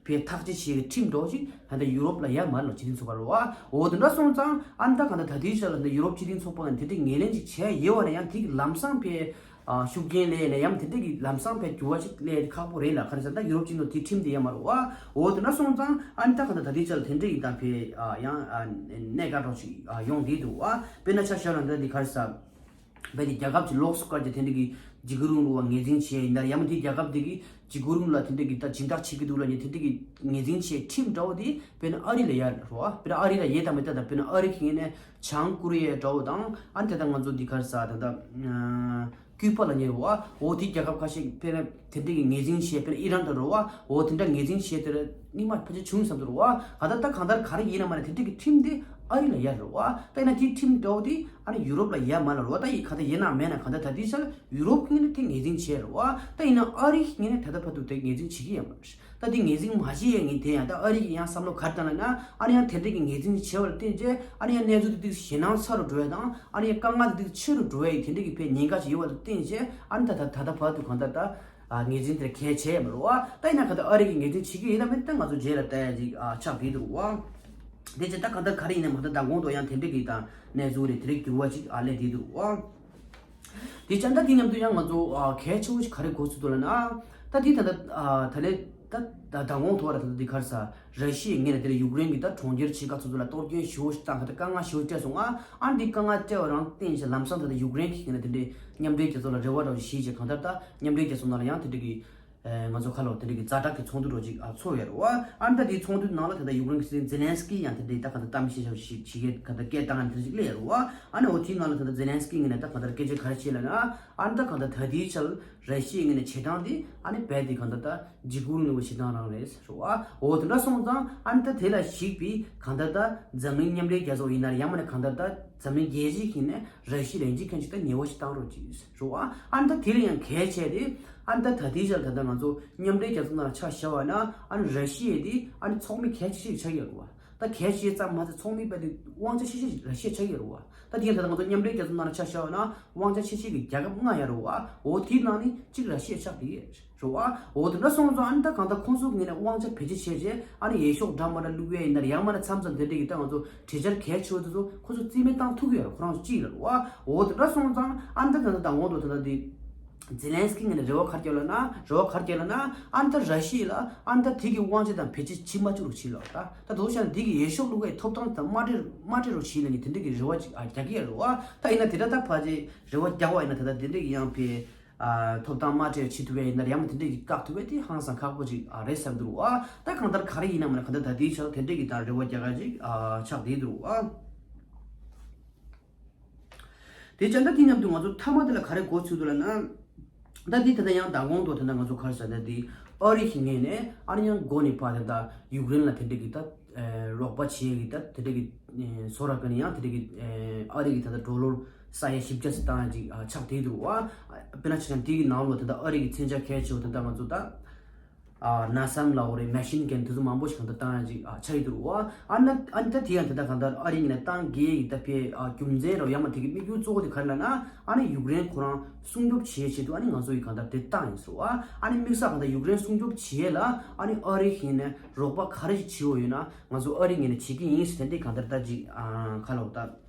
བྱས་ཐག་གཅོད་བྱེད་ཀྱི་ཁྲིམས་འདྲ་བོ་ཞིག་ད་ལྟ་ཡུ་རོབ་ལ་ཡོད་མ་རེད་ལབ། སྤྱི་མཐུན་ཚོགས་པ་ལ་བ། འོ་དེ་འདྲ་སོང་ཙང་ཨ་ནི་ད་གང་ལྟར་ད་ལྟའི་ཆར་ལ་ད་ཡུ་རོབ་སྤྱི་མཐུན་ཚོགས་པ་ནས་དེ་འདྲའི་ངོས་ལེན་ཅིག་བྱས་ཡོད་པ་ན་ཡང་དེ་གི་ལམ་སང་ཕར་ཨ་ཤུགས་རྐྱེན་སླེབས་ནས་ཡང་དེ་འདྲ་གི་ལམ་སང་ཕར་འགྱུར་བ་ཅིག་སླེབས་ཁག་པོ་རེད་ལབ། ག་རེ་ཟེར་ན་ད་ཡུ་རོབ་སྤྱི་མཐུན་དེ་ཁྲིམས་དེ་ཡོད་མ་རེད་བ། འོ་དེ་འདྲ་སོང་ཙང་ཨ་ནི་ད་གང་ལྟར་ད་ལྟའི་ཆར་ལ་དེ་འདྲ་ཡིན་ད་ཕར་ཨ་ཡང་ཨ་གནད་འགག་འདྲ་ཅིག་ཨ་ཡོང་བསྡད་འདུག་བ། དཔེར་ན་ཆ་བཞག་ན་ད་འདི་ག་རེ་ཟེར། རྦད་དེ་རྒྱལ་ཁབ་ཅིག་ལོགས་སུ་བཀར་གྱི་དེ་འདྲ་གི་འཇིགས་སྐུལ་རིང་ལུགས་པ་ངོས་འཛིན་བྱས་ཡིན་ན་ཡང་མིན་དེ་རྒྱལ་ཁབ་དེ་གི་འཇིགས་སྐུལ་རིང་ལུགས་ལ་དེ་འདྲ་གི་ད་སྦྱིན་བདག་བྱེད་ཀྱི་འདུག་ལབ་མཁན་དེ་འདྲ་གི་ངོས་འཛིན་བྱས་ཁྲིམས་འདྲ་བོ་དེ་དཔེར་ན་ཨ་རི་ལ་ཡོད་རེད་བ། དཔེར་ན་ཨ་རི་ལ་ཡོད་དམ་མེད་དམ། ད་དཔེར་ན་ཨ་རི་གི་ངོས་ནས་བྱང་ཀོ་རི་ཡ་འདྲ་བོ་དང་ཨ་ནི་ད་ལྟ་ང་ཚོ་འདི་ག་རེ་ཟེར་ད་ལྟ་ཀུའུ་པ་ལབ་མཁན་རེད་བ། འོ་དེ་རྒྱལ་ཁབ་ཁ་ཤས་དཔེར་ན་དེ་འདྲ་གི་ངོས་འཛིན་བྱས། དཔེར་ན་ཨི་རན་དང་རེད་བ། འོ་དེ་འདྲ་ངོས་འཛིན་བྱས་དེ་ར་སྣེ་མང་ཕལ་ཆེར་བྱུང་བསམ་འདུག་རེད་བ། ག་ད་ད་གང་ལྟར་ག་རེ་ཡིན་ན་མ་ན་དེ་འདྲ་གི་ཁྲིམས་དེ་ཨ་རི་ལ་ཡོད་རེད་བ། ད་ཡིན་ན་དེའི་ཁྲིམས་འདྲ་བོ་དེ་ཨ་ནི་ཡུ་རོབ་ལ་ཡོད་མ་རེད་བ། ད་ཡི་ག་ད་ཡིན་ན་མེད་ན་ག་ད་ད་དེའི་ཆར་ཡུ་རོབ་ངོས་ནས་དེ་ངོས་འཛིན་བྱས་རེད་བ། ད་ཡིན་ན་ཨ་རི་ངོས་ནས་ད་ལྟ་བར་དུ་དེ་ངོས་འཛིན་བྱེད་ཀྱི་ཡོད་མ་རེད། ད་དེ་ངོས་འཛིན་མ་བྱེད་ཡས་ངས་དེ་ཡང་ད་ཨ་རི་ཡི་ཡང་བསམ་བློ་ག་རེ་བཏང་ལབ་ན་ཨ་ནི་ཡང་དེ་འདྲ་གི་ངོས་འཛིན་བྱས་པ་ལ་བརྟེན་བྱས་ཨ་ནི་ཡང་གནས་ཚུལ་དེ་ཏོག་ཙམ་ཞེད་སྣང་ཚ་རུ་འགྲོ་ཡས་དང་ཨ་ནི་ཡང་དཀའ་ངལ་དེ་ཏོག་ཙམ་ཆེ་རུ་འགྲོ་ཡས་ཀྱི་དེ་འདྲ་གི་ཕར་ཉེན་ཁ་ཅིག་ཡོད་པ་ལ་བརྟེན་བྱས་ཨ་ནི་ད་ད་ད་ལྟ་བར་དུ་གང་ལྟར་ད་ཨ་ངོས་འཛིན་དེར་གལ་ཆེ་ཡས་མ་རེད་བ། ད་ཡིན་ན་ག་ད་ཨ་རི་གིས་ངོས་འཛིན་བྱེད་ཀྱི་ཡོད་དམ་མེད་ད་ང་ཚོ་རྗེས་ལ་ལྟ་ཡས་ཅིག་ཨ་ཆགས་བསྡད་འདུག་བ། དེ་བྱས་ད་གང་ལྟར་ག་རེ་ཡིན་ན་མ་ད་ད་དགོང་དུ་ཡང་དེ་འདྲ་གི་ད་གནས་ཚུལ་རེད། དེ་འདྲ་འགྱུར་བ་ཅིག་ཨ་སླེབས་བསྡད་འདུག་བ། དེ་བྱས་ད་དེ་མཉམ་དུ་ཡང་ང་ཚོ་ཨ་གལ་ཆེ་བོ་ཞིག་ག་རེ་གོ་ཚུལ་འདུག་ལབ་ན། ད་དེ་ད་ད་ཨ་ད་ལས་ད་ད་དང་དགོང་ཐོག་ལ་ད་ད་དེ་ག་རེ་ཟ་ར་ཤི་ཡའི་ངོས་ནས་དེ་ལས་ཡུཀ་རེན་གྱི་ད་གྲོང་ཁྱེར་ཆེ་ཁག་ཚོ་ཚོ་ལ་གཏོར་སྐྱོན་ཞེ་པོ་ཞིག་བཏང་། ད་དཀའ་ངལ་ཞེ་པོ་སྤྲད་སོང་ང་། ཨ་འདི་དཀའ་ངལ་སྤྲད་པ་རང་བརྟེན་བྱས་ལམ་སང་ད་ད་ཡུཀ་རེན་གྱི་ངོས་ནས་དེ་འདྲའི་མཉམ་འབྲེལ་རྒྱལ་ཚོགས་ལ་རེ་བ་འདྲ་བོ་ཞིག་བྱས་བྱས་གང་ལྟར་ད་མཉམ་འབྲེལ་རྒྱལ་ཚོགས་ནང་ལ་ཡང་དེ་འདྲ་གི་ཨེ་ང་ཚོ་ཁ་ལོ་དེ་འདྲ་གི་ཛ་དྲག་གི་ཚོགས་འདུ་འདྲ་བོ་ཅིག་ཨ་ཚོགས་ཡོད་རེད་བ། ཨ་ནི་ད་དེའི་ཚོགས་འདུ་ནང་ལ་ད་ལྟ་ཡུཀ་རེན་གྱི་སྲིད་འཛིན་ཛེ་ལན་སི་ཀི་ཡང་དེ་འདྲའི་ད་ག་ད་གཏམ་བཤད་བྱ་བ་ཞིག་བྱེད་མཁན་ག་ད་སྐད་བཏང་ཡ་དེ་འདྲ་ཅིག་སླེབས་ཡོད་རེད་བ། ཨ་ནི་འོ་དེའི་ནང་ལ་ད་ལྟ་ཛེ་ལན་སི་ཀི་ངོས་ནས་ད་ག་ད་སྐད་ཆ་ག་རེ་བཤད་ལབ་ན། ཨ་ནི་ད་ག་ད་ད་ལྟའི་ཆར་ར་ཤི་ཡའི་ངོས་ནས་བྱེད་སྟངས་དེ་ཨ་ནི་རྦད་དེ་ག་ད་ད་འཇིགས་སྐུལ་ངོས་པ་བྱེད་སྟངས་རང་རེད་ཟེར་བ། འོ་དེ་འདྲ་སོང་ཙང་ཨ་ནི་ད་དེ་ལ་གཞིགས་པའི་ག་ད་ད་འཛམ་གླིང་མཉམ་འབྲེལ་རྒྱལ་ཚོགས་ཡིན་ན་རེད། ཡང་མིན་ན་ག་ད་ད་འཛམ་གླིང་རྒྱལ་སྤྱིའི་ངོས་ནས་ར་ཤི་ཡ་ལ་ཡིན་གཅིག་མིན་གཅིག་ད་ཉེས་པ་ཞིག་བཏང་རོགས་གྱིས་ཟེར་བ། ཨ་ནི་ད་དེ་ལ་ཡང་གལ་ཆེ་དེ། ཨ་ནི་ད་ད་ལྟའི་ཆར་ད་ལྟ་ང་ཚོ་མཉམ་འབྲེལ་རྒྱལ་ཚོགས་ནང་ལ་ཆ་བཞག་པ་ན་ཨ་ནི་ར་ཤི་ཡ་དེ་ཨ་ནི་ཚོགས་མི་གལ་ཆེ་ཤོས་ཆགས་ཡོད་རེད་བ། ད་གལ་ཆེ་ཙམ་མ་ཟད་ཚོགས་མི་རྦད་དེ་དབང་ཆ་ཆེ་ཤོས་ར་ཤི་ཡ་ཆགས་ཡོད་རེད་བ། ད་དེ་ཡང་ད་ལྟ་ང་ཚོ་མཉམ་འབྲེལ་རྒྱལ་ཚོགས་ནང་ལ་ཆ་བཞག་པ་ན་དབང་ཆ་ཆེ་ཤོས་ཀྱི་རྒྱལ་ཁབ་ལྔ་ཡོད་རེད་བ། འོ་དེའི་ནང་ནས་གཅིག་ར་ཤི་ཡ་ཆགས་བསྡད་ཡོད་རེད་བ། འོ་དེ་འདྲ་སོང་ཙང་ཨ་ནི་ད་གང་ལྟར་ཁོང་ཚོ་གི་ངོས་ནས་དབང་ཆ་བེད་སྤྱོད་བྱས་རྗེས་ཨ་ནི་འོས་ཤོག་འདྲ་མ་འདྲ་བླུག་ཡས་ཡིན་ན་རེད། ཡང་མིན་ན་མཚམས་མཚམས་དེ་འདྲ་གི་ད་ང་ཚོ་གྲོས་འཆར་གལ་ཆེ་བ་དེ་ཚོ་ཁོ་ཚོ་རྩིས་མེད་བཏང་ཐུབ་ཀྱི་ཡོད་རེད། ཁོ་རང་ཚོ་གཅིག་ལ་རེད་བ། འོ་དེ་འདྲ་སོང་ཙང་ཨ་ནི་ད་ད་ལྟ་དང་པོ་དུ་ད་ལྟ་དེ་ཛེ་ལན་སི་ཀི་ངོས་ནས་རེ་བ་ག་རེ་བརྒྱབ་ལབ་ན། རེ་བ་ག་རེ་བརྒྱབ་ལབ་ན། ཨ་ནི་ད་ར་ཤི་ཡ་ལ་ཨ་ནི་ད་དེ་གི་དབང་ཆ་དང་བེད་སྤྱོད་བྱེད་མ་བཅུག་རོགས་བྱེད་ལབ། ད་ད་དུང་བྱས་ན་དེ་གི་འོས་ཤོག་བླུག་པའི་ཐོབ་ཐང་དང་མ་སྤྲད་མ་སྤྲད་རོགས་བྱེད་ལབ་ནས་དེ་འདྲ་གི་རེ་བ་ཅིག་ཨ་རྒྱག་གི་ཡོད་རེད་བ། ད་ཡིན་ན་དེ་འདྲ་ད་ཕལ་ཆེར་རེ་བ་རྒྱག་པ་ཡིན་ན་ད་ལྟ་དེ་འདྲ་གི་ཡང་ཕའི་ཨ་ཐོབ་ཐང་མ་སྤྲད་བྱེད་ཐུབ་པ་ཡིན་ན་ཡང་མིན་དེ་འདྲ་གི་བཀག་ཐུབ་པ་དེ་ཧང་སང་ཁག་པོ་ཅིག་ཨ་རེད་བསམ་འདུག་བ། ད་གང་ལྟར་ག་རེ་ཡིན་ན་མིན་ན་གང་ལྟར་ད་དེའི་ཆར་དེ་འདྲ་གི་ད་རེ་བ་རྒྱག་ག་ཅིག་ཨ་ཆགས་བསྡད་འདུག་བ། དེ་བྱས་ད་དེ་མཉམ་དུ་ང་ཚོ་མཐའ་མ་དེ་ལ་ག་རེ་གོ་ཚུལ་འདུག་ལབ་ན། ད་དེ་ད་ལྟ་ཡང་མདང་དགོང་དུ་ད་ལྟ་ང་ཚོ་ག་རེ་ཟེར་ན་དེ་ཨ་རི་གི་ངོས་ནས་ཨ་ནི་ཡང་འགོ་ནས་ཕར་ད་ལྟ་ཡུཀ་རེན་ལ་དེ་འདྲ་གི་ད་རོགས་པ་བྱེད་ཀྱི་ད་དེ་འདྲ་གི་བཟོ་འདྲ་གི་ནས་ཡང་དེ་འདྲ་གི་ཨ་རི་གི་ད་ལྟ་ཌོ་ལར་ས་ཡ་བཞི་བརྒྱ་ཙམ་བཏང་ཡ་ཅིག་ཆགས་བསྡད་འདུག་བ། དཔེར་ན་ཆ་བཞག་ན་དེ་གི་ནང་ལོགས་ད་ལྟ་ཨ་རི་གི་མཚོན་ཆ་གལ་ཆེ་བ་ད་ལྟ་ང་ཚོ་ད། ཨ་ན་སམ་ལབ་དགོས་རེད། མེ་ཤིན་གན་དེ་ཚོ་མང་པོ་ཞིག་གང་ལྟར་བཏང་ཡ་ཅིག་ཨ་ཆགས་ཡོད་འདུག་རེད་བ། ཨ་ན་ཨ་ནི་ད་དེ་ཡང་དེ་ལྟར་གང་ལྟར་ཨ་རི་ངོས་ནས་བཏང་གི་ཡིན། ད་ཕའི་ཨ་རྒྱུ་མཚན་རོ་ཡང་མ་དེ་གི་དམིགས་ཡུལ་གཙོ་བོ་དེ་ག་རེ་ལབ་ན། ཨ་ནི་ཡུཀ་རེན་ཁོ་རང་སྲུང་སྐྱོབ་བྱེད་ཆེད་དུ་ཨ་ནི་ང་ཚོ་ཡི་གང་ལྟར་དེ་བཏང་ཡིན་ཟེར་བ། ཨ་ནི་དམིགས་བསལ་གང་ལྟར་ཡུཀ་རེན་སྲུང་སྐྱོབ་བྱེད་ལ་ཨ་ནི་ཨ་རི་ངོས་ནས་རོགས་པ་ག་རེ་ཞིག་བྱེད་འོ་ཡོད་ན་ང་ཚོ་ཨ་རི་ངོས་ནས་བྱེད་ཀྱི་ཡིན་ཟེར་དེ་འདྲའི་གང་ལྟར་ད་ཅིག་ཨ་ག་ལབ་ད།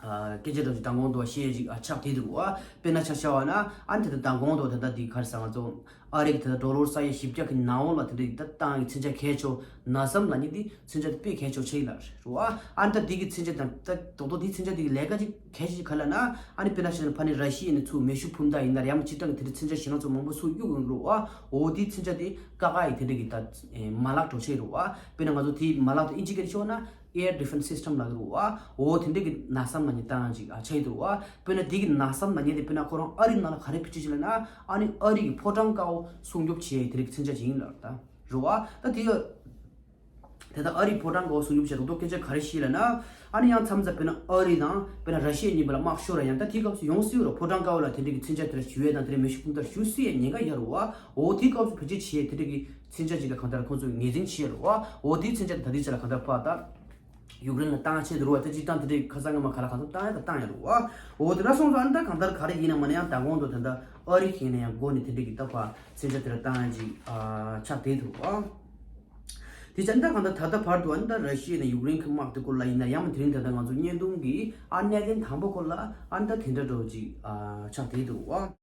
སྐད་ཆ་འདྲ་ཞིག་མདང་དགོང་དུ་བཤད་ཅིག་ཨ་ཆགས་བསྡད་འདུག་བ། དཔེར་ན་ཆ་བཞག་པ་ན་ཨ་ནི་དེ་ལྟར་མདང་དགོང་དུ་དེ་ལྟར་འདི་ག་རེ་ཟེར། ང་ཚོ་ཨ་རི་གི་དེ་ལྟར་ཌོ་ལར་ས་ཡ་བཞི་བརྒྱ་གི་ནང་ལོགས་ལ་དེ་འདྲ་ཡི་ད་བཏང་གི་མཚོན་ཆ་གལ་ཆེ་ན་སམ་ལབ་མཁན་འདི་མཚོན་ཆ་དེ་དཔེ་གལ་ཆེ་ཆགས་ཡིན་ལ་རེད་བ། ཨ་ནི་ད་འདི་གི་མཚོན་ཆ་དང་ད་རྡོག་རྡོག་འདི་མཚོན་ཆ་འདི་གི་ལས་ཀ་ཅིག་གལ་ཆེ་ཅིག་ག་ལབ་ན། ཨ་ནི་དཔེར་ན་ཆ་བཞག་ན་ཕ་ནི་ར་ཤི་ཡ་ནས་ཚུར་མེ་ཤུགས་འཕུར་མདའ་ཡིན་ན་རེད། ཡང་མ་སྤྱིར་བཏང་གི་དེ་འདྲའི་མཚོན་ཆ་གཞན་ལ་ཚུར་མང་པོ་ཚུར་གཡུག་ཡོང་རེད་བ། འོ་དེའི་མཚོན་ཆ་དེ་ཀ་ཁ་ཡི་དེ་འདྲ་གི་ད་མ་ལག་གྲོགས་ཆེ་རེད་བ། དཔེར་ན་ང་ཚོ་དེའི་མ་ལག་དེ་ཨིན་ཇི་སྐད་ཤོད་ན། Air Defense System ལབ་ཀྱི་འདུག་བ། འོ་དེ་འདྲ་གི་ན་སམ་ལབ་མཁན་བཏང་ཅིག་ཨ་ཆགས་ཀྱི་འདུག་བ། དཔེར་ན་དེ་གི་ན་སམ་ལབ་མཁན་དེ་དཔེར་ན་ཁོ་རང་ཨ་རི་ནང་ལ་ག་རེ་ཕུད་ཅིག་ལབ་ན། ཨ་ནི་ཨ་རི་གི་ཕོ་བྲང་དཀར་པོ་སྲུང་སྐྱོབ་བྱེད་ཡ་དེ་རིགས་མཚོན་ཆ་ཅིག་ཡིན་ལབ་ད་རེད་བ། ད་དེ་ཡ་དེ་ད་ཨ་རི་ཕོ་བྲང་དཀར་པོ་སྲུང་སྐྱོབ་བྱེད་རོགས་ཏོ་སྐད་ཆ་ག་རེ་བཤད་ལབ་ན། ཨ་ནི་ཡང་མཚམས་མཚམས་དཔེར་ན་ཨ་རི་དང་དཔེར་ན་ར་ཤི་ཡ་གཉིས་བར་ལ་དམག་ཤོར་ར་ཡང་ད་དེའི་སྐབས་སུ་ཡོང་སྲིད་རོ། ཕོ་བྲང་དཀར་པོ་ལ་དེ་འདྲ་གི་མཚོན་ཆ་དེ་འདྲ་ཞུ་ཡས་དང་དེ་འདྲ་མེ་ཤུགས་འཕུར་མདའ་ཞུ་སྲིད་ཡས་ཉེན་ཁ་ཡོད་རེད་བ། འོ་དེའི་སྐབས་སུ་བེད་སྤྱོད་བྱེད་ཡས་དེ་འདྲ་གི་མཚོན་ཆ་ཅིག་ལ་གང་ལྟར་ཁོང་ཚོས་ངོས་འཛིན་བྱས་རེད་བ། འོ་དེའི་མཚོན་ཆ་དེ་ད་ལྟའི་ཆ་ལ་གང་ལྟར་ཕར་ད་ཡུཀ་རེན་ལ་བཏང་ཆེད་དུ་རེད་བ། ད་སྤྱིར་བཏང་དེ་འདྲའི་ཁ་སང་སྔ་མ་ག་ལ་གང་ལྟར་བཏང་ཡ་ད་བཏང་ཡ་རེད་བ། འོ་དེ་འདྲ་སོང་ཙང་ཨ་ནི་ད་གང་ལྟར་ག་རེ་ཡིན་ན་མ་ནི་ཡང་མདང་དགོང་དུ་ད་ལྟ་ཨ་རི་ཁེ་ནས་ཡང་སྒོ་ནས་དེ་འདྲ་གི་ད་ཕར་མཚོན་ཆ་དེ་འདྲ་བཏང་ཡ་ཅིག་ཨ་ཆགས་བསྡད་འདུག་བ། དེ་ཆ་ཨ་ནི་ད་གང་ལྟར་ད་ལྟ་བར་དུ་ཨ་ནི་ད་ར་ཤི་ཡ་ནས་ཡུཀ་རེན་གྱི་དམག་དེ་སྐོར་ལ་ཡིན་ན་ཡང་མ་དེ་རིང་ད་ལྟ་ང་ཚོ་བརྙན་ཐུང་གི་ཨ་གནད་དོན་དང་པོ་སྐོར་ལ་ཨ་ནི་ད་དེ་འདྲ་འདྲ་བོ་ཅིག་ཨ་ཆགས་བསྡད་འདུག་བ།